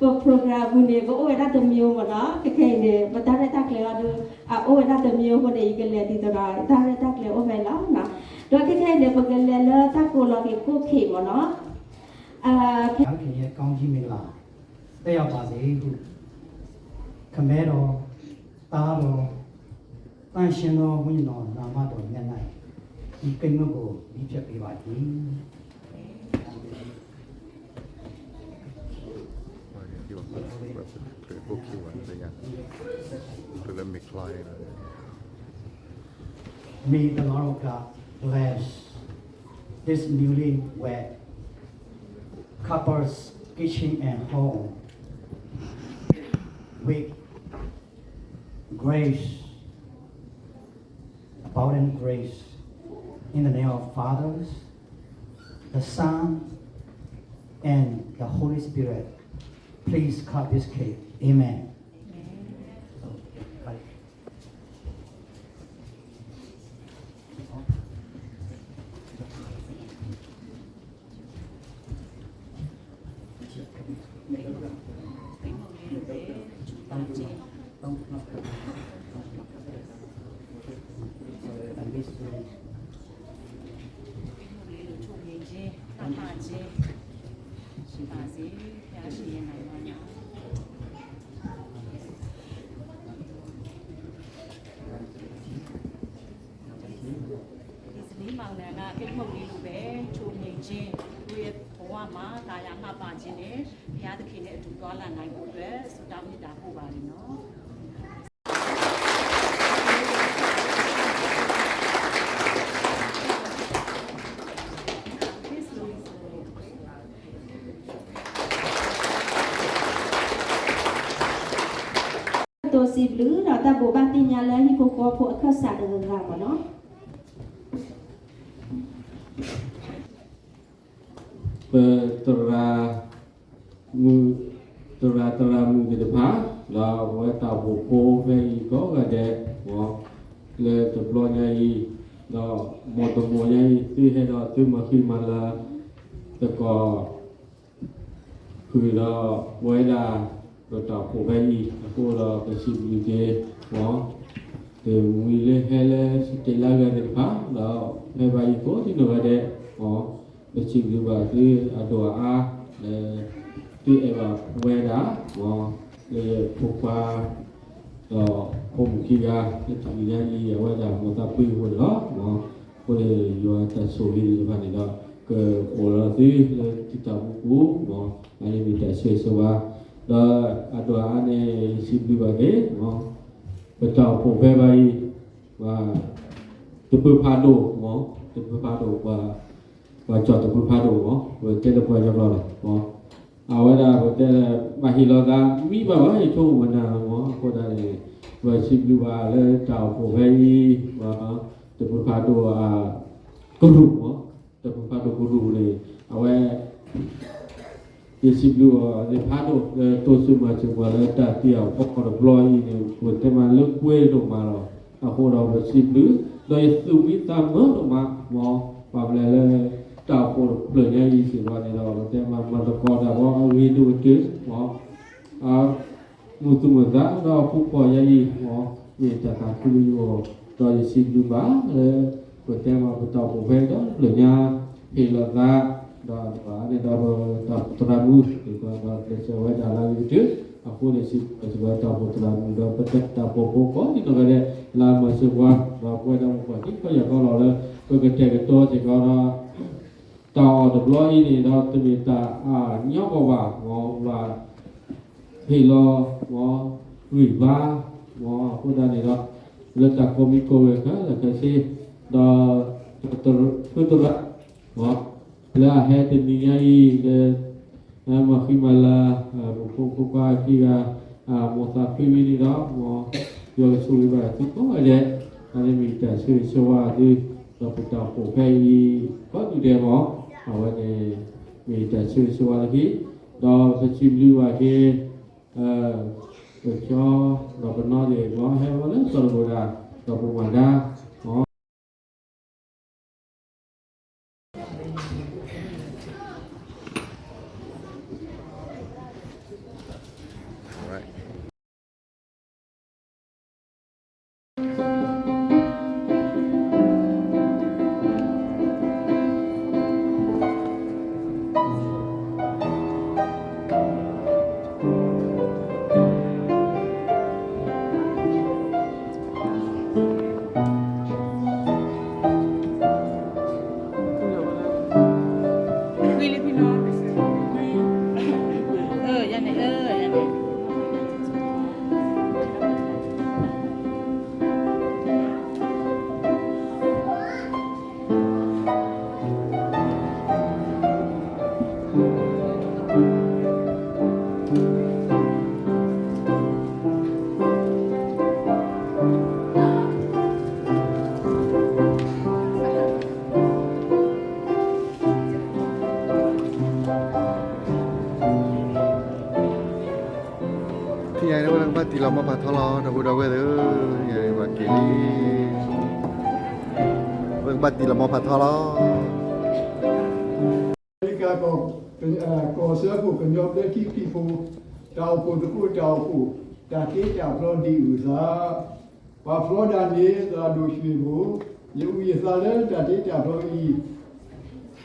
ပ program အပူၤန့ၣ် ကအိၣ်ဝဲဒၣ်တမံၤမ့ၢ်နီၤ, ခဲခဲအံၤန့ၣ် ပတၢ်ရဲၣ်တၢ်ကျဲၤအီၤဒီး အအိၣ်ဝဲဒၣ်တမံၤအဃိန့ၣ် ယကလဲၤဒ်သိးဒီး တၢ်ရဲၣ်တၢ်ကျဲၤအိၣ်ဖဲလီၤ. ဒီးခဲခဲအံၤန့ၣ် ပကလဲၤလၢတၢ်ကိးလီၤက့ၤကိၣ်ခ့ၣ်မ့ၢ်နီၤ. အ ခင်ရဲ့ကောင်းချီးမင်္ဂလာ သက်ရောက်ပါစေဟု ခမဲတော် သားတော် သန့်ရှင်းသောဝိညာဉ်တော်နာမတော်မြတ်၌ ဒီကိတ်မုန့်ကို မီးဖြတ်ပေးပါသည်။ တၢ်အိၣ်ခံဝဲလၢယၤ, တၢ်လၢမ့ၢ်ချီလီၤ. May the Lord God bless this newlywed couples, kitchen and home, with grace, abundant grace, in the name of Father, the Son, and the Holy Spirit. Please cut this cake. Amen. ဒီနေ့မှာလည်း ကဲ မုတ်လေးလိုပဲ ချိုငြိမ်ခြင်း ကိုယ့်ရဲ့ဘဝမှာ သာယာလှပခြင်းနဲ့ ဘုရားသခင်နဲ့အတူ သွားလာနိုင်ဖို့အတွက် ဆုတောင်းမေတ္တာပို့ပါတယ်နော်။ ဒိးစံးဘျုးဒီးတၢ်ဘိးဘၣ်သ့ၣ်ညါလၢဟံၣ်ဖိဃီဖိအခၢၣ်စးတဂၤဂၤမ့ၢ်နီၤ. ပသရၣ်မုၣ်, သရၣ်သရၣ်မုၣ်သ့ၣ်တဖၣ် ဒီးပဝဲတၢ်အိၣ်ဖှိၣ်ဖိဖဲအံၤကိးဂၤဒဲး လၢတဘျီညါအံၤ ဒီးမ်တမီၢ်ညါအံၤ သုဟဲဒီးသုမၤဃံမၤလၤသကိး ဃုာ်ဒီးပဝဲဒၣ် ပတၢ်အိၣ်ဖှိၣ်ဖဲအံၤအဃိဒီး ပစံးဘျုးက့ၤ မ်တမံၤလၢဟဲလၢစတ့လါဂၤသ့ၣ်တဖၣ် ဒီးဖဲဘၣ်အံၤကိးဒံနီၢ်ဂၤဒဲး မ် ပစံးဘျုးဘၣ်သုအဒိၣ်အအါ လၢသုအဲၣ်ဘၣ်ပဝဲဒၣ် မ်လၢဖိခွါ ဒီးဖိမုၣ်ခံဂၤ လၢတနံၤညါအံၤ အဝဲဒၣ်မိၢ်သးဖှံအဃိန့ၣ်လီၤ. မ်အဃိန့ၣ် ယွၤတၢ်ဆိၣ်ဂ့ၤသ့ၣ်တဖၣ်န့ၣ်ဒီး ကအိၣ်ဒီးသုလၢသုတၢ်အိၣ်မူပူၤ မ်အန့ၣ်မ့ၢ်တၢ်ဆိၣ်ဂ့ၤဆိၣ်ဝါ ဒီးအဒိၣ်အအါန့ၣ် ယစံးဘျုးဘၣ်က့ၤ မ်ပတၢ်အိၣ်ဖှိၣ်ဖဲဘၣ်အံၤ ပှၤတပၢၤဖးဒိၣ် မ်တပၢၤဖးဒိၣ် ပှၤ ပှၤကၠီၣ်တပၢၤဖးဒိၣ် မ်ပတဲလၢပှၤကညီကျိာ်န့ၣ် မ်အဝဲဒၣ်ပတဲလၢ ဘၣ်ဟ့ၣ်လီၤသးမံဘၣ်ဘၣ် ယဆိကမိၣ်မနုၤ မ်အဃိသတးန့ၣ် ပစံးဘျုးဘၣ်လၢတၢ်အိၣ်ဖှိၣ်ဖဲအံၤ မ်တပၢၤဖးဒိၣ် ကရူၢ် မ်တပၢၤဖးဒိၣ်ကရူၢ်န့ၣ် အဝဲ ယစံးဘျုးအီၤသ့ၣ်ဖးဒိၣ် လၢတိစၢၤမၤစၢၤပှၤလၢတၢ်သံအဖီခိၣ်တဘျီအံၤန့ၣ် ပတဲမးလၢပှဲၤဒိၣ်မးလီၤ. အဃိဒီးပစံးဘျုး ဒီးယသူၣ်မံသးမုာ်ဒိၣ်မး မ်ပှၤမလဲၤလၢ တၢ်အိၣ်ဖှိၣ်တဖျၢၣ်ညါအံၤစ့ၢ်ကီးန့ၣ်ဒီး ပတဲမးမၤသကိးတၢ်ဘီအဂ့ၤဒိၣ်ကတၢၢ် မ် မုာ်သူၣ်မုာ်သးဒီးဖိခွါယၤအံၤ မ်မ့ၢ်တၢ်သးခုလၢယဂီၢ် ဒီးယစံးဘျုးဘၣ်လၢ ပတဲမးပတၢ်အိၣ်ဖှိၣ်ဖဲဒီးလၢညါ ဟ့ၣ်လီၤသး ဒီးတဖၣ်န့ၣ်ဒီးပတၢ်သရၣ်မုၣ် ဒီးကျဲးစၢးဝဲဒၣ်လၢအဂ့ၤကတၢၢ် အဃိန့ၣ်စံးဘျုးစ့ၢ်ကီးတၢ်အိၣ်ဖှိၣ်သရၣ်မုၣ်ဒီးပတၢ်အိၣ်ဖှိၣ်ဖိကိးဒံနီၢ်ဂၤဒဲး လၢအမၤစၢၤပှၤ ဒီးပဝဲဒၣ်ပှၤသံပှၤယၤကီလီၤလၢ ပကတဲာ်ကတီၤစ့ၢ်ကီးဒီး တၢ်အီၣ်တဘျီအံၤန့ၣ်ဒီး တမ့ၢ်တၢ်အညီကီးဘၣ် မ်ဘၣ်ဟ့ၣ်လီၤ မ်ဂံၢ်ဘါ မ်အဃိသတးန့ၣ်ဒီး လၢတၢ်ကိးမံၤကိးဂၤခဲလၢာ်ခဲဆ့ ဒီး သုသရၣ် မ်လၢအဟဲတနံၤညါအံၤ လၢ မၤဃံမၤလၤ ပဖိမုၣ်ဖိခွါခံဂၤ မိၢ်သးဖှံဝံၤန့ၣ်ဒီး မ်ယွၤကဆိၣ်ဂ့ၤဘၣ်သုကိးဂၤဒဲး အန့ၣ်မ့ၢ်တၢ်ဆိၣ်ဂ့ၤဆိၣ်ဝါသု ဒီးပတၢ်အိၣ်ဖှိၣ်ဖဲအံၤ ကိးဒူၣ်ဒဲး မ် အဝဲန့ၣ် မ့ၢ်တၢ်ဆိၣ်ဂ့ၤဆိၣ်ဝါလၢခံ ဒီးပစံးဘျုးဘၣ်က့ၤ ပကၠီ ဒီးပနီၢ်သ့ၣ် မ်ဟဲဝဲလၢစီၤတဘိဒၣ် ဒီးပမၤဒါ မ် မ်ဖးထီလီၤ ဒီပုၢ်ဒီဝဲၢ်သ့ၣ်ဧၢ, ယၤပှၤက့ၤလံ, ဝဲကဘၣ်တံၢ်လီၤ မ်ဖးထီလီၤ. အမဲရကၤ ကီၢ်စၢဖှိၣ်ကညီဘျၢထံခရံာ်ဖိ တၢ်အိၣ်ဖှိၣ်သကိးတၢ်အိၣ်ဖှိၣ် တၢ်တ့တၢ်ဖျီဒံးအုၣ်သး, ပှၤဖျီဒၣ်န့ၣ် သရၣ်ဒိၣ်ဆှ့ၣ်ဖိ, ယအုၣ်ယသးလၢတၢ်တ့တၢ်ဖျီအံၤ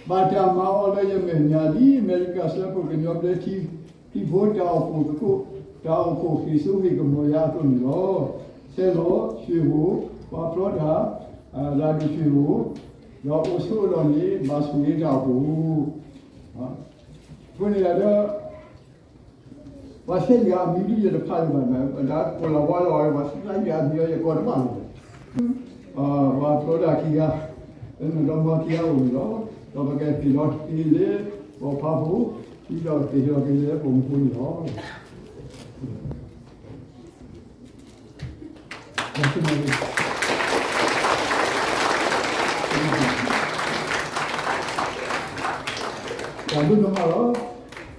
ဘၣ်တၢ်မၤအီၤလၢယမဲာ်ညါ ဒ်အမဲရကၤစၢဖှိၣ်ကညီဘျၢထံ ခရံာ်ဖိတၢ်အိၣ်ဖှိၣ်သကိး တၢ်အိၣ်ဖှိၣ်ဟ့ၣ်စိဟ့ၣ်ကမီၤယၤအသိးန့ၣ်လီၤ. ဆဲးလီၤဆှ့ၣ်ဖိ, ပှၤဖျီတၢ်, သရၣ်ဒိၣ်ဆှ့ၣ်ဖိ, ဒီးအိၣ်ဆိးအလီၢ်န့ၣ် ဘၣ်ဆိၣ်ဂ့ၤတၢ်အိၣ်ဖှိၣ် အဃိန့ၣ်ဒီး ပှၤသ့ၣ်တဂၤအမံၤဒ်ယတဖးလၢၤဘၣ်, ပဒၣ်ကိးလီၤဝါလီၤဝဲ ပှၤသ့ၣ်တဂၤအမံၤဒီး ယကိးတဘၣ်လၢၤဘၣ်. ပှၤဖျီတၢ်ခံဂၤ လၢနီၢ်ဒီမါခံဂၤအိၣ်န့ၣ်လီၤ. ဒီးပကဟ့ၣ်လီၤက့ၤလၢ ပိာ်ဖးဖိ, ဒီးကဟ့ၣ်လီၤက့ၤလၢပိာ်မုၣ်ဖိန့ၣ်လီၤ. တၢ်ဘျုးဒိၣ်မးလီၤ.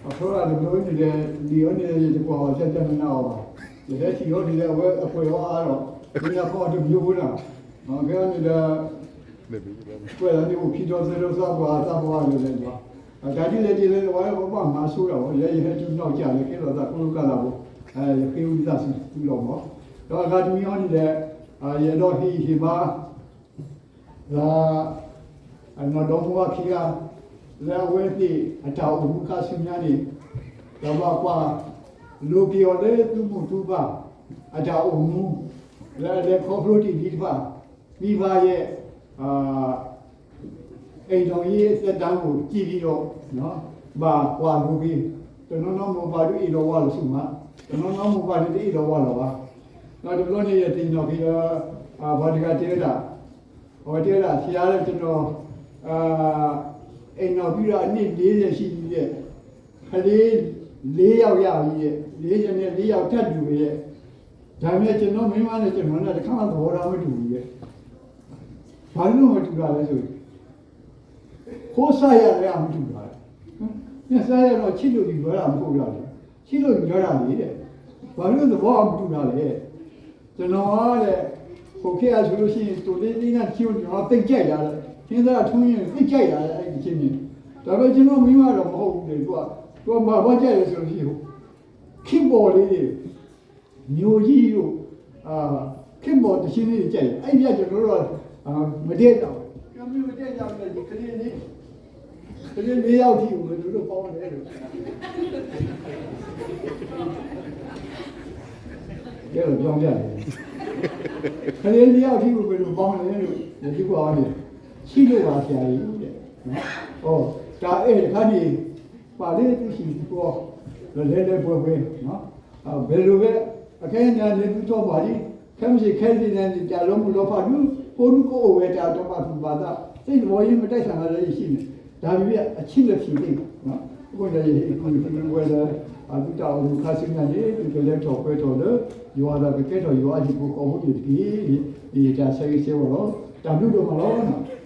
အဖျီတၢ်တဘျီန့ၣ်ဒီး ဒ်အံၤန့ၣ် ယတကွၢ်အီၤ တၢ်တမနၤအီၤဘၣ်. ယဟဲထံၣ်အီၤန့ၣ်ဒီး အဝဲအကွဲးအီၤအါဒီး မ့ၢ်ညါခီအီၤတမံၤဖိလီၤ. ကဲန့ၣ်ဒီး ကွဲးလီၤန့ၣ် အိၣ်ခံဒီသၢဒီသးပှၢ်သးပှၢ်လၢာ်လၢာ်လီၤ. တၢ်ဒ်လဲၣ်ဒ်လဲၣ် အဝဲပဘၣ်မၤဆိဒၣ်အီၤ လၢယဟဲတုၤနီၢ်ကၠၢ်လၢ ကဲထီၣ်သးကိးကၢ်လၢ်ဘိ, ယဃ့ဝံသးစူၤသုလီၤမး. ဒီးအဂၤတမံၤအံၤန့ၣ်ဒီး ယအဲၣ်ဒိးဟ့ၣ်ဟ့ၣ်ဘါ လၢ အနီၢ်ဒီမါဝၤခံဂၤ လၢအဝဲသ့ၣ်အတၢ်အိၣ်မူခါဆူညါန့ၣ် တၢ်ဘၣ်ကွၢ်လိက့ၤအီၤလၢသုမိၢ်သုပၢ်အတၢ်အိၣ်မူ လၢအလဲၤခီဖျိတ့ၢ်ဒံးတဖၣ် မ့ၢ်ဘၣ်ယဲ အိမ်ထောင်ရေးသက်တမ်းကို ကြည့်ပြီးတော့ ဘၣ်ကွၢ်လိက့ၤ, တနီၤနီၤမိၢ်ပၢ်ဒုးအ့ၣ်လိာ်ဝါလီၤဆူၣ်မး, တနီၤနီၤမိၢ်ပၢ်ဒုးတအ့ၣ်လိာ်ဝါလီၤဘၣ်. ဒီးတဘျီန့ၣ် ယသ့ၣ်နီၣ်က့ၤဒီး ပှၤတဂၤတဲဝဲဒၣ်, အဝဲတဲဝဲဒၣ် ဆရာလၢကျွန်တော် အိမ်ထောင်ပြုတာအနှစ်လေးဆယ်ရှိပြီတဲ့, ကလေးလေးယောက်ရပြီတဲ့, လေးဆယ်နဲ့လေးယောက်ထပ်တူတယ်တဲ့, ဒါပေမဲ့ကျွန်တော့်မိန်းမနဲ့ကျွန်တော်နဲ့တစ်ခါမှသဘောထားမတူဘူးတဲ့, ဘာလို့မတူတာလဲဆိုရင် ကိုယ်စားရတဲ့အမတူတာလဲ, နှစ်စားရတော့ချစ်လို့ယူရတာမဟုတ်လားလဲ, ချစ်လို့ယူရတာလေတဲ့, ဘာလို့သဘောမတူတာလဲ, ကျွန်တော်ကတဲ့ ဟိုခေတ်ကဆိုလို့ရှိရင် တိုလေးလေးနဲ့ချင်းကိုကျွန်တော်သိပ်ကြိုက်တာတဲ့, ဟင်းသားအထုံးရင်သိပ်ကြိုက်တာတဲ့ အဲ့ဒီချင်းနေ, ဒါပေမဲ့ကျွန်တော်မိန်းမတော့မဟုတ်ဘူးလေ, သူက သူကဘာဘာကြိုက်လဲဆိုလို့ရှိရင် ခေတ်ပေါ်လေးတွေ မျိုးကြီးတို့ အာ ခေတ်ပေါ်တချင်းလေးတွေကြိုက်တယ်, အဲ့ဒီကကျွန်တော်တို့က အာ မတည့်ကြဘူး, ကျွန်တော်မတည့်ကြဘူးလေ, ဒီကလေးလေး ကလေးလေးယောက်ထိကိုဘယ်လိုလုပ်ပေါင်းလဲလို့ ကဲတော့ပြောင်းကြတယ်, ကလေးလေးယောက်ထိကိုဘယ်လိုပေါင်းလဲလို့ ဒီကွာနေ ရှိလို့ပါဆရာကြီးတဲ့, ဟော ဒါအဲ့တခါနေ ပါလေသူရှိသူကော လဲလဲပွဲပွဲနော်, ဘယ်လိုပဲ အခဲအံၤန့ၣ်သူတော့ပါလေ, ခဲမစ့ခဲစ့န့ၣ် တၢ်လီၤမုၢ်လီၤဖးဒု ဖိဒုကအိၣ်ဝဲတၢ်တဘၣ်သူၣ်ဘၣ်သး, စိတ်သဘောရေးမတိုက်ဆိုင်တာလည်းရှိမယ်, ဒါပေမဲ့အချင်းတစ်ဖြေသ့နော်, အခုလည်းယဟိကူဝဲလၢ အသူတၢ်အိၣ်မူခါဆူညါန့ၣ် သူကလဲၤထီၣ်ပှဲၤထီၣ်လၢ ယွၤဒီးကကဲထီၣ်ယွၤအဟံၣ်ဖိဃီဖိန့ၣ်တက့ၢ်, ယတၢ်ဆၢဂ့ၤဆၢဝါလီၤ, တၢ်ဘျုးဒိၣ်မးလီၤ.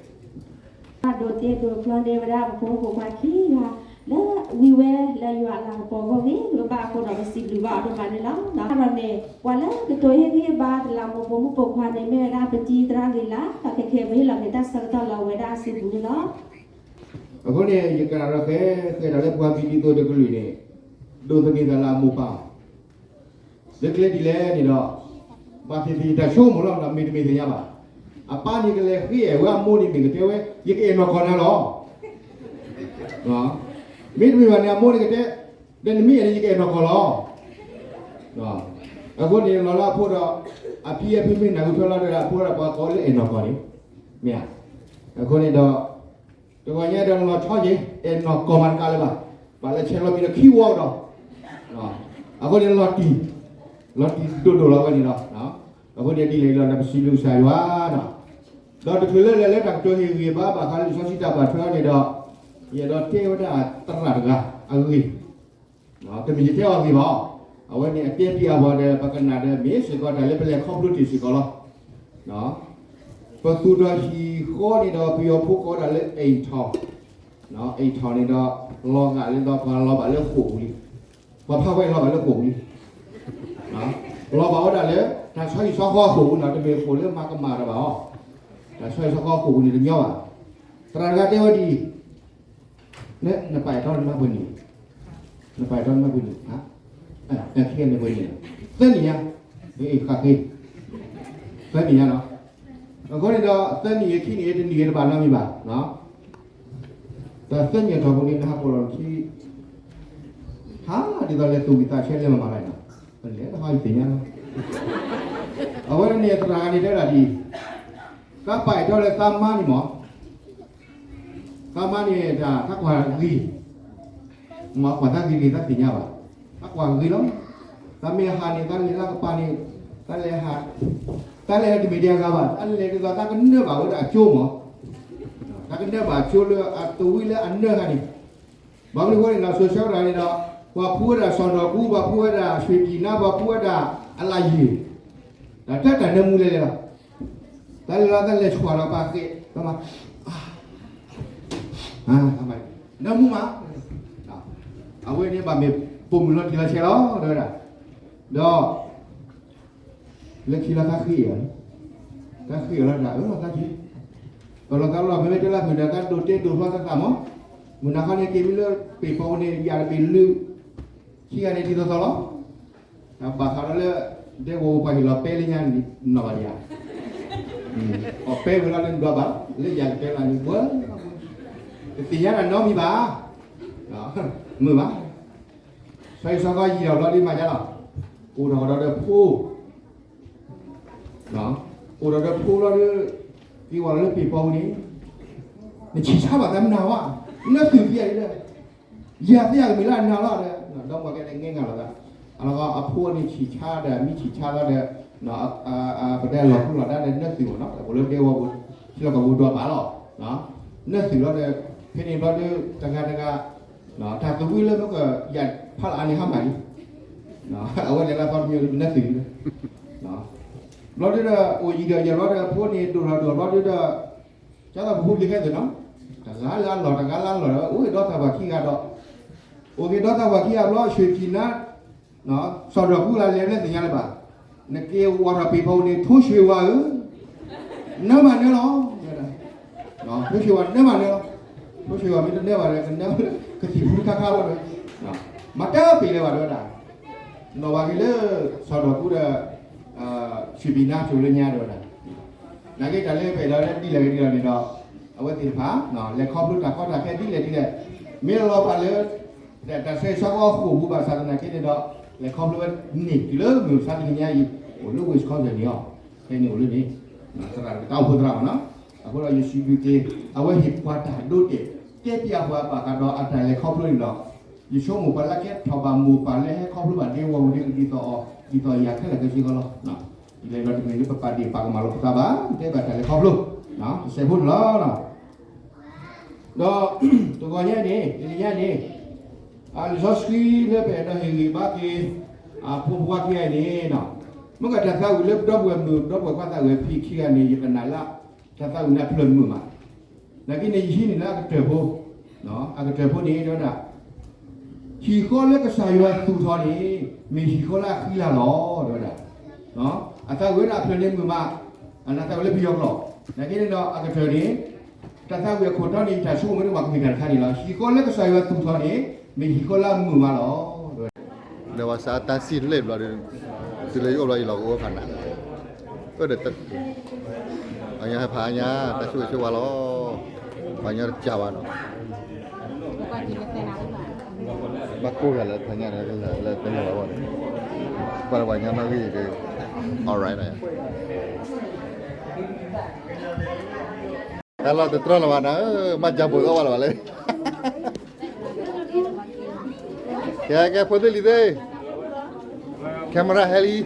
ဒိးတဲဒိးဖျီန့ၢ်ဝဲဒၣ်ပဖိပခွါခံဂၤ လၢဝံဝဲလၢယွၤအလၤကပီၤအဂီၢ်ဂ့ၤ ကဘၣ်အဃိဒီးပစံးဘျုးဘၣ်အီၤဒိၣ်မးန့ၣ်လီၤ. ဒီးန့ၣ် ပှၤလၢကတိၤဟ့ၣ်ဂံၢ်ဟ့ၣ်ဘါတလးမူးပိာ်မုၣ်ပိာ်ခွါန့ၣ် မ့ၢ်ဝဲဒၣ်ပတံၤသရၣ်ဂ့ၤလၢ် ဒီးခဲခဲပဟ့ၣ်လီၤက့ၤတၢ်ဆၢကတီၢ်လၢအဝဲဒၣ်အစုပူၤန့ၣ်လီၤ. အဃိန့ၣ် ယကနၣ်ဒီးဃဲ ဃဲဒီးလၢပှၤမံၤဒ်သိးတကလုာ်န့ၣ် ဒိးသန့ၤသးလၢအမိၢ်ပၢ် လၢကျဲဒ်လဲၣ်န့ၣ်ဒီး ဘၣ်သ့ၣ်သ့ၣ်တၢ်ဆိကမိၣ်လီၤ မ့တမ့ၢ်သ့ၣ်ညါဘၣ်. အပၢ်န့ၣ်ကလဲၤဃ့ဝဲအမိၢ်န့ၣ်မ့ၢ်ကတဲဝဲ ယကအဲၣ်နီၢ်ကီၢ်နၤလီၤ. မ့တမ့ၢ်ဘၣ်န့ၣ် အမိၢ်န့ၣ်ကတဲ ဒီးနမ့ၢ်အဲၣ်န့ၣ် ယကအဲၣ်နီၢ်ကီၢ်လီၤ. အဃိန့ၣ်လီၤလၢအဖိဒီး အဖံအဖုမ့ၢ်နၢ်ဟူထွဲလီၤဒီးအဖိဒီးပှၤကိးလၢအဲၣ်နီၢ်ကီၢ်န့ၣ် မ့ၢ်ဧါ. အဃိန့ၣ်ဒီး တဂီၤညါဒီးလီၤဆီက့ၤ အဲၣ်နီၢ်ကီၢ်မးတကးလၢၤဘၣ်. ပှၤလၢဆဲးလီၤပံၤဒီးခံဝီကဒီး အဃိန့ၣ်လီၤတံၢ် လီၤတံၢ်ဒိၣ်ဒိၣ်လီၤဝဲန့ၣ်လီၤ. အဃိန့ၣ်ဒ်လဲၣ်လီၤ ပစံးဘျုးကစၢ်ယွၤဒီး ဒီးတချုးလၢလဲၤလၢတၢ်ကတိၤဟ့ၣ်ဂံၢ်ဘါဘၣ်ဃးလၢလံာ်စီဆှံတၢ်ဘၣ်ထွဲအီၤန့ၣ်ဒီး ယအဲၣ်ဒိးတဲဝဲဒၣ်သရၣ်တဂၤအဂ့ၢ် တမ့ၢ်ယတဲအီၤအဂ့ၢ်ဘၣ်. အဝဲန့ၣ်အတဲပံအဝဲဒီး ပကနၣ်ဒီးမ့ၢ်စ့ၢ်ကီးတၢ်လၢပလဲၤခီဖျိတ့ၢ်စ့ၢ်ကီးလီၤ. ပသူၣ်ထီၣ်ဟံၣ်ဃီန့ၣ်ဒီး ပယီၤဖိကိးတၢ်လၢ အိမ်ထောင်, အိမ်ထောင်န့ၣ်ဒီး လီၤဂာ်လၢဒီးပှၤလီၤဘၣ်လၢဃိာ်ပူၤလံ, ပှၤဖးဝဲလီၤဘၣ်လၢဃိာ်ပူၤလံ. လီၤဘၣ်ဝဲဒၣ်လၢ တၢ်ဆီဟံၣ်ဆီဃီအဃိာ်ပူၤန့ၣ် တမ့ၢ်ဃိာ်လၢမၤကမၣ်တၢ်ဘၣ်အီၤ, တၢ်ဆီဟံၣ်ဆီဃီအဃိာ်ပူၤန့ၣ်တညီဘၣ်. သရၣ်တဂၤတဲဝဲဒ်အံၤ, နပာ်အဲၣ်တီနမါပှဲၤနံၣ်, နပာ်အဲၣ်တီနမါပှဲၤနံၣ်, ခံနံၣ်ပှဲၤနံၣ်, သၢနံၣ်ညါ, ဃ့, သၢနံၣ်ညါနီၤ. အဃိန့ၣ်ဒီး သၢနံၣ်ဂ့ၤ ခံနံၣ်ဂ့ၤ တနံၣ်ဂ့ၤ တဘၣ်နီတမံၤဘၣ်. ဒီးသၢနံၣ်အတီၢ်ပူၤန့ၣ် နဟးပိာ်လီၤနခံ, ဟးဒ်သိးလဲၤသူၣ်ဝံၣ်သးဆၢလဲၤမၤမၤဘၣ်နီၤ, ပလဲၤတဟီယသ့ၣ်ညါလီၤ. အဝဲန့ၣ်သရၣ်ဂၤန့ၣ်တဲဒၣ်ဒ်အံၤ, သးပာ်အဲၣ်တီလၢသးမါန့ၣ်မး သးမါန့ၣ်တၢ်သးကွၢ်ဂ့ၤ, မ့ၢ်ကွၢ်သးဂ့ၤဂ့ၤ သးသ့ၣ်ညါဘၣ်, သးကွၢ်ဂ့ၤလီၤ. သးမ့ၢ်ဟးန့ၣ် သးလဲၤလၢကပၤန့ၣ်, သးလဲၤဟး, သးလဲၤတမ့ၢ်ဒံးအဂၤဘၣ်, သးလဲၤဒ်သိးသးကနၢဘၣ်ဝဲဒၣ်အကၠိမး, သးကနၢဘၣ်အကၠိလၢအတဝံလၢအနၢဂၤန့ၣ်. ဘၣ်မနုၤအဃိန့ၣ်ဒီး စိၤဆၢကတီၢ်န့ၣ်ဒီး ပှၤဖှူဝဲဒၣ်စီၤဒီးကူ, ပှၤဖှူဝဲဒၣ်ဆှ့ၣ်ကံၣ်နါ, ပှၤဖှူဝဲဒၣ်အလၢ်ယ့ၢ်, ဒီးတၢ်တၢ်နၢမူလဲၤလဲၤလီၤ. တၢ်လဲၤလီၤ တၢ်လဲၤဆှၣ်ဒီးပှၤဃ့, တၢ်မၤ, နၢမူမး, အဝဲန့ၣ်ဘၣ်မ့ၢ်ပိာ်မုၣ်လီၤတံၢ်လီၤဆဲးလီၤ တဲဝဲဒၣ်, ဒီး လၢခံလီၤတၢ်ဃ့အီၤ, တၢ်ဃ့အီၤလီၤတၢ်အၢလီၤသးက့ၤ, ကလီၤသးလီၤ မ့မ့ၢ်တဲလၢမုၢ်နၤတၢ်ဒိးတဲဒိးဖျီသးသးမး, မုၢ်နၤခီန့ၣ်က့ၤမ့ၢ်လၢပ့ၤဖီန့ၣ် ယၤတဘ့ၣ်လုၢ်, ခံဂၤန့ၣ်ဒ်သိးသိးလီၤ. ဘၣ်ဃးဒီးလၢ ဒဲကဝီၤပှၤဟ့ၣ်လီၤပဲလၢညါန့ၣ် နီၢ်ဘၣ်ယၤ, အီၣ်ပဲဝံၤလီၤလၢနဒွးဘၣ် လၢယၤကတဲလၢန့ၣ် ပှၤ တသ့ၣ်ညါတၢ်နီတမံၤဘၣ်, မုာ်ဘၣ်. ဆီဟံၣ်ဆီဃီယံာ်ဒီးဘျီဒ်မၤဒ်လီၤ, အိၣ်ထီၣ်ကဒီးဒီးဖိ, အိၣ်ထီၣ်ဒီးဖိလီၤဒီး က့ၤဝဲလၢပ့ၤဖီပူၤန့ၣ်, နဆံၣ်ဆါဘၣ်သးမနုၤဝဲ, နသုးသ့ၣ်ယၤဒီး, ယၤသ့ၣ်ယၤကမ့ၢ်လၢအနၤလီၤဒီး ဒီမါဝၤကဲန့ၣ်ငဲငၤလီၤသး, အလီၢ်အဖိန့ၣ်ဆံၣ်ဆါဒီး မ့ၢ်ဆံၣ်ဆါလီၤဒီး ပတဲလီၤဃုလီၤဒါဒီးနသုးမ့ၢ်နီၤ အဃိလၢဒဲကဝီၤပူၤ ထံလီၢ်ကဝီၤပူၤဒွးပာ်လီၤ, နသုးလီၤဒီး ဖဲန့ၣ်ဘျီဒီး တဂၤတဂၤ တၢ်သဝံလၢမ့ၢ်ကယၤဖးလၢအါန့ၣ်ဟါမၢ်လံ, အဝဲန့ၣ်လၢအသီတမံၤလၢနသုးလီၤ, ဘျီဒုဒီး အိၣ်ယံာ်ဒီးယံာ်ဘျီဒီး ဖိန့ၣ်ဒိၣ်ထီၣ်ဒိၣ်ဘျီဒုဒီး ကၢ်သးပူၤဖိလံၤခဲသ့ၣ်နီၤ, တဂၤလၢအလီၢ် တဂၤလၢအလီၢ်ဒီး အိၣ်က့ၤဒီသးပှၢ်ခံဂၤဒီး, အိၣ်က့ၤဒီသးပှၢ်ခံဂၤဘျီ ဆှ့ၣ်ကံၣ်နါ စီၤဒိးကူလၢလဲၤဘျဲၣ်သ့ၣ်ညါလၢၤဘၣ်, နက့ၤဝီၤထီၣ်ပ့ၤဖီန့ၣ် ထိဆှ့ဝါဧၢ, နၢမးနၢလီၤ, ထိဆှ့ဝါနၢမးနၢလီၤ, ထိဆှ့ဝါမ့ၢ်တနၢဘၣ်ဒီး ကနၢ ကသံၣ်ဖူတခါခါလီၤဒီး, မၤတၢ်ပ့ၤလၢၤဘၣ်တဲဝဲဒၣ်, နီၢ်ဘၣ်က့ၤလၢ စီၤဒိးကူဒီး ဆှ့ၣ်ကံၣ်နါကၠိလၢညါတဲဝဲဒၣ်, နာ်က့တၢ်လၢပအဲၣ်ဒိးလၢဒ်လဲၣ်ဂ့ၤဒ်လဲၣ်န့ၣ်ဒီး, အဝဲသ့ၣ်တဖၣ် လဲၤခီဖျိတၢ်ကီတၢ်ခဲဒ်လဲၣ်ဒ်လဲၣ်, မ့ၢ်လီၤဖးလၢ တၢ်ဆၢဂ့ၤဆၢဝါအဃိာ်ပူၤဘၣ်ဆၣ်သနာ်က့န့ၣ်ဒီး လဲၤခီဖျိဝဲန့ၣ်တုၤလၢမုၢ်မဆါတနံၤညါအံၤ အိၣ်လၢ Wisconsin န့ၣ်အီၤ, ဖဲန့ၣ်အိၣ်လၢန့ၣ်, သရၣ်တကတၢၢ်အိၣ်ဖိသရၣ်မ့ၢ်နီၤ, အဃိဒီးယစံးဘျုးက့ၤ အဝဲဟ့ၣ်ပှၤတၢ်ဒိတဲာ် တဲပျးပှၤဘၣ်ဃးဒီးအတၢ်လဲၤခီဖျိန့ၣ်ဒီး, ယဆိကမိၣ်ပှၤလၢကဲထီၣ်ဘၣ်မိၢ်ပၢ်လၢဟဲခီဖျိဘၣ်ဒဲကဝီၤပူၤဒ်အံၤဒ်သိးအီၤ ဒ်သိးယၤခဲလၢာ်ခဲဆ့ဃီလီၤ. ယလဲၤဒီးတမ့ၢ်လၢပပာ်ဒ့ၣ်ပာ်ကမၣ်လိာ်ပသးဘၣ်, တဲဘၣ်တၢ်လဲၤခီဖျိ, တစဲးဖိန့ၣ်လီၤ. ဒီး တဂီၤညါန့ၣ် တနံၤညါန့ၣ် လံာ်စီဆှံလၢပအဲၣ်ဒိးဟ့ၣ်ဂံၢ်ဘါက့ၤ အဖိခွါခံဂၤန့ၣ်, မ့ၢ်ကတၢ်သးဝံၣ်လၢပဒီပုၢ်ဝဲၢ်မုၣ် ပဒီပုၢ်ဝဲၢ်ခွါသးဝံၣ်ဖံခံဂၤန့ၣ် ယကနၣ်လၢ တၢ်သးဝံၣ်န့ၣ်အဖျၢၣ်မုာ်မး, နာ်က့န့ၣ် ယဟံးန့ၢ်လၢအကတၢၢ်ဖိ, အကတၢၢ်ဖိန့ၣ်တဲဝဲဒၣ် ဟံၣ်ဃီလၢကစၢ်ယွၤသူၣ်ထီၣ်န့ၣ် မ့ၢ်ဟံၣ်ဃီလၢအဃံလၤလီၤ တဲဝဲဒၣ်. အသးဝံၣ်ဝဲဒၣ်အဖျၢၣ်န့ၣ်မုာ်မး, အနၢ်သးဝံၣ်လၢပယီၤကျိာ်, နာ်က့န့ၣ်ဒီးအကတၢၢ်န့ၣ် တၢ်သးဝံၣ်အခိၣ်တီန့ၣ် ယတၢ်ဆိကမိၣ်မ့ၢ်တၢ်မၤကမၣ်တခါန့ၣ်လီၤ. ဟံၣ်ဃီလၢကစၢ်ယွၤသူၣ်ထီၣ်န့ၣ် မ့ၢ်ဟံၣ်ဃီလၢအမုာ်မးလီၤ တဲဝဲဒၣ်. လဲၤဝဲစးတၢ်စံၣ်လၢဘျီဒီး တုၤလၢယအိၣ်ဘျီယလီၤကအိၣ်ဖးနး, အၢဒီး ပှၤကညီဟဲဖးအါညါ တၢ်ဆိၣ်ဂ့ၤဆိၣ်ဝါလီၤ, ပှၤကညီတကးဘၣ်နီၤ, ဘၣ်ကိၢ်ဂၤလၢဖးညါလၢတလၢၤဘၣ်ဘၣ်န့ၣ်, ပှၤပှၤကညီနီၣ်ဂံၢ်ဒီး alright တၢ်လီၢ်တတြီလၢၤဘၣ်နၤ, မ့ၢ်ကၢ်ဘိးသီၣ်ဝဲလၢၤဘၣ်လဲၣ်, ကဲကဲဖိသ့ၣ်လံၤသ့ၣ် camera ဟဲလံ,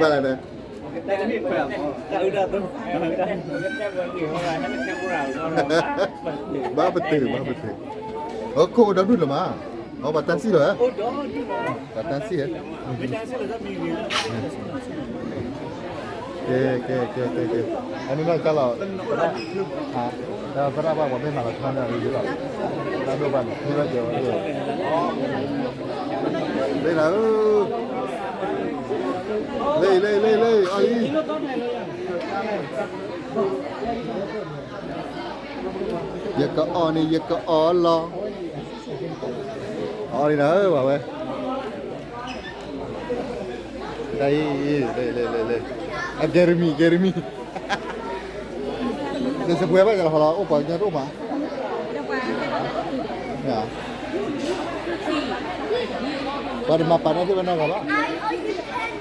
ဘၣ်လဲၣ်န့ၣ်, ဘၣ်ပတုာ် ဘၣ်ပတုာ်, အခိၣ်ဒီဒူၣ်လၢၤမး, အဘၣ်တၢ်စံၣ်လီၤ, ဘၣ်တၢ်စံၣ်ဧါ မ့ၢ်တၢ်စံၣ်လီၤ, တၢ်မံၤဂ့ၤလီၤ, ကဲ ကဲ ကဲ ကဲ ကဲ, အန့ၣ်နီၢ်ကစၢ်လီၤ, သရၣ်ဘၣ်ပှၤမ့ၢ်မၤလီၤဆီန့ၣ်လီၤ, တၢ်ဒိၣ်ဘၣ်န့ၣ် မ့ၢ်ဘၣ်ကဲဝဲ, လ့နၤဧၢ, လ့ လ့ လ့ လ့ အီၣ်လံ, ယကအီၣ်န့ၣ် ယကအီၣ်လီၤ, အီၣ်လံနၤဧၢ ပှၤဝဲ တၢ်အံၤ, လ့ လ့ လ့ လ့, အကဲရမံၤ ကဲရမံၤ, ဒီးစပှဲၤဘၣ်ကလီၤဟီလီၤ အိၣ်ပှၤကညီတအိၣ်မး, ပှၤတမၤပာ်နီၣ်သ့ၣ်ဝဲနီတဂၤဘၣ်.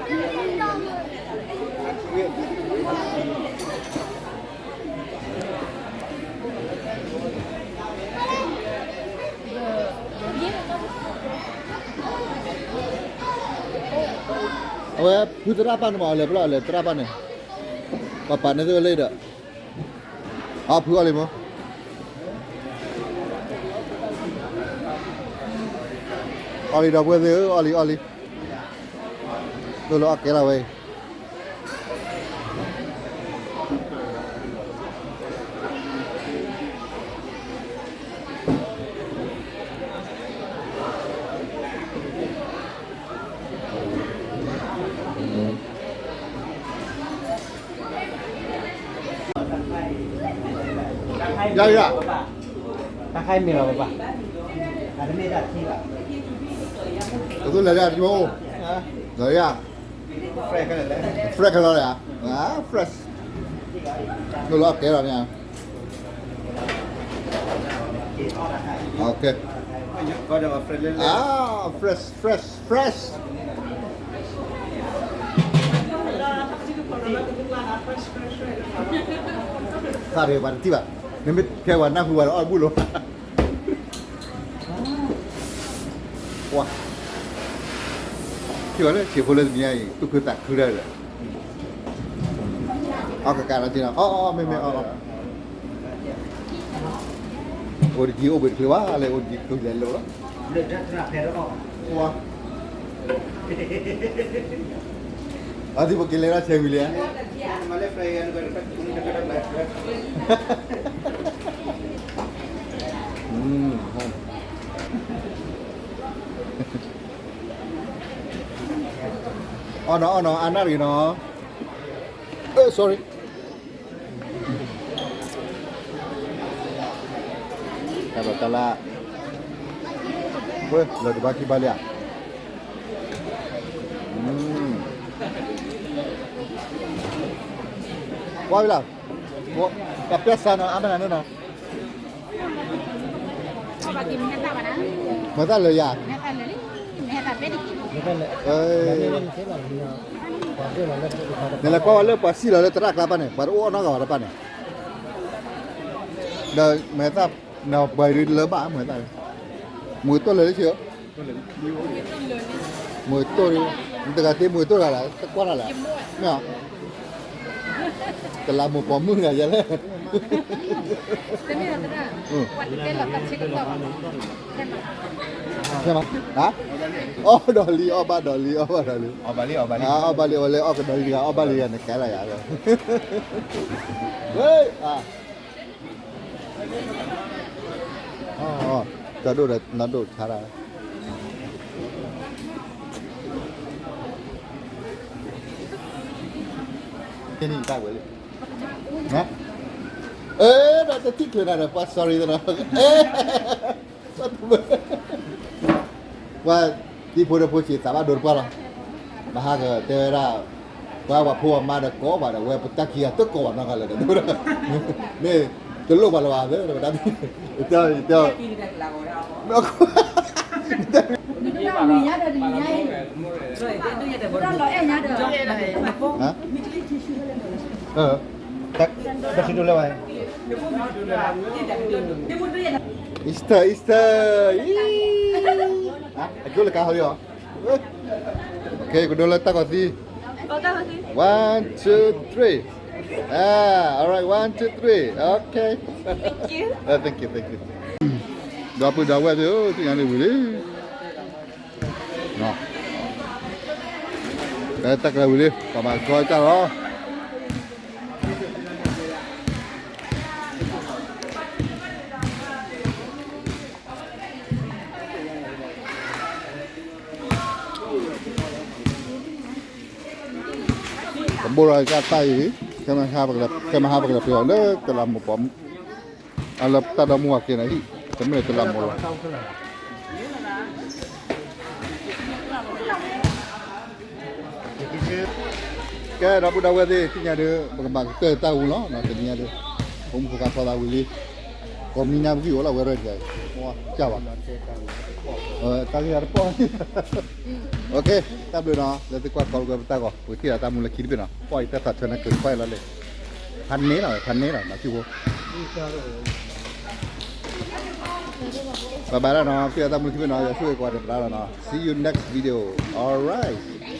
အဝဲဖုသရၣ်ပၢ်န့ၣ်မး အလဲၤပလီၢ်အလဲၤသရၣ်ပၢ်န့ၣ်, ပှၤပာ်န့ၢ်သ့ၣ်ဝဲလၢဒီး, အဖုအီၣ်လံမး, အီၣ်လံဒီပုၢ်ဝဲၢ်သ့ၣ်ဧၢ အီၣ်လံအီၣ်လံ, ဒိၣ်လၢအီၣ်ကဲလီၤဝဲအံၤ ယၤယၤ, တၢ်ခါအံၤမ့ၢ်လီၤပပၢ်, အတမ့ၢ်တၢ်ထံဘၣ်, ကသူလဲၤဒၣ်တမ့ၢ်, လီၤယၤ, fresh ခဲလၢာ်လၢ, fresh, ဒိၣ်လီၤအီၣ်ကဲလီၤန့ၣ်, fresh fresh fresh, တၢ်ဒ်ပှၤတထံၣ်ဘၣ်, မ့မ့ၢ်ခဲပှၤနၢ်ဟူဘၣ်ဒီးအီၣ်ဘူၣ်လိာ်, ပှၤ, ထံၣ်ဘၣ်လၢဆံးဖိလၢတနံၤညါအံၤ သူၣ်ခုသးခုတၢ်ဒီး, အီၣ်ကကးလီၤတ့ၢ်နီၤ, အီၣ်အီၣ်မ့မ့ၢ်အီၣ်, အိၣ်တကံအိၣ်ဘှံးတချုးဘၣ်လၢ အိၣ်တကံတချုးလဲၤလိာ်လီၤ, ပှၤ အသုပကလဲၤထီၣ်ဆဲးဝံၤလံဧါ, အီၣ်နီၤ အီၣ်နီၤ အါနၢ်တဂ့ၤနီၤ, အၢ sorry. တၢ်ဘၣ်တၢ်လၢ, ဝဲ လၢတဘၣ်ခံဘၣ်လံဧါ, ကွၢ်ဝဲလၢ, တၢ်ပျဲစၢ်နီၤ အါမနုၤနီၤ, မၤသးလၢယၤ, နလဲၤကွၢ်ဝဲလၢပှၤစံၣ်လီၤလၢသရၣ်ကျါပၢ်န့ၣ် ပှၤတအိၣ်အီၣ်နီတဂၤဘၣ်တပၢ်န့ၣ်, ဒီးမဲာ်သၣ်, နပှၤဒုးလၢဘၣ်မဲာ်သၣ်, မူးတိၢ်လၢာ်လၢဆ့, မူးတိၢ်, နတဂၤသ့မူးတိၢ်တဂၤလၢ် တကွၢ်တၢ်လၢ်, မ့ၢ်, တလးမူးပိာ်မုၣ်တဂၤယဲလဲၣ် အီၣ်ဒီးလံ အီၣ်ဘၣ်ဒီးလံ အီၣ်ဘၣ်ဒီးလံ, အီၣ်ဘၣ်လံ အီၣ်ဘၣ်လံ အီၣ်ကဒီးလံတဂၤ အီၣ်ဘၣ်လံတဂၤ နကဲလၢယၤ, တၢ်ဒိၣ်ဒီးနဒိၣ်ဆါတၢ်, န့ၣ်တၢ်ဝဲလံ, အၢ ဒီးတထံၣ်ချုးနၤဒီး ပှၤ sorry သနီၤ, ပှၤသံဖိဒီးဖိဆံးသးဘၣ်ဒိတပှၢ်လီၤ, ဘၣ်ဟးကတဲဝဲဒၣ်, ပှၤပှၤဖိပှၤမါဒီးကိးဘၣ်ဒီး ဝဲပတၢ်ခံဂၤတကိးဘၣ်နီတဂၤလၢၤဒီး, မ့ၢ်တလိၣ်ပှၤလၢၤဘၣ်, တၢ်, တၢ်ခံဒိၣ်လၢဝဲ Easter, Easter, အကၠိလၢကါ ဟီလီၤ, ကဒိလၢတၢ်ကီၢ်သံ, one, two, three, ah, all right, one, two, three, okay, thank you, thank you, ဒီပုၢ်ဒီဝဲၢ်သ့ၣ်ဧၢ, သ့ၣ်ညါန့ၣ်ဝံၤလံ တၢ်ကျဲဝံၤလံ ပှၤမၤကီတၢ်လီၤ, ဘိးဒီးကသးအံၤ, ကမဟါပကလဲၤပှ့ၤအီၤလၢတလးမူးပီၤ, အလၢတၢ်ဒီမါဝၤက့ၤန့ၣ်ဟံၣ်, တမ့ၢ်လၢတလးမူးလီၤ. ကဲ ဒီပုၢ်ဒီဝဲၢ်သ့ၣ် သ့ၣ်ညါဒီး ပကဘၣ်ကတၢၢ်တၢ်ဂီၤလီၤ တနံၤညါဒီး, ဖိမုၣ်ဖိခွါထီၣ်သးဝံၤလံ, ကိးမံၤညါပကံၢ်အိၣ်လီၤဝဲရဲၣ်တဂၤ, ကၢ်ဘၣ်, တၢ်ဂ့ၢ်တပီၢ်, တၢ်ဘျုးနီၤ လၢသုကွၢ်ကီကွဲပတၢ်ဂီၤ, ပကထံၣ်ဒီးတၢ်မူလၢခံတဘ့ၣ်နီၤ, ပီၢ်အံၤတၢ်သးထွဲန့ၣ်ကခွဲးလီၤလဲၣ်, ဖးန့ၢ်လီၤ ဖးန့ၢ်လီၤ နၢ်ထံဖိ ဘၣ်ဘၣ်လီၤနီၤ, ထံၣ်တၢ်မူလၢခံဘ့ၣ်နီၤ, ယွၤဆိၣ်ဂ့ၤကိးဂၤဒဲးပသးလီၤနီၤ, see you next video, alright.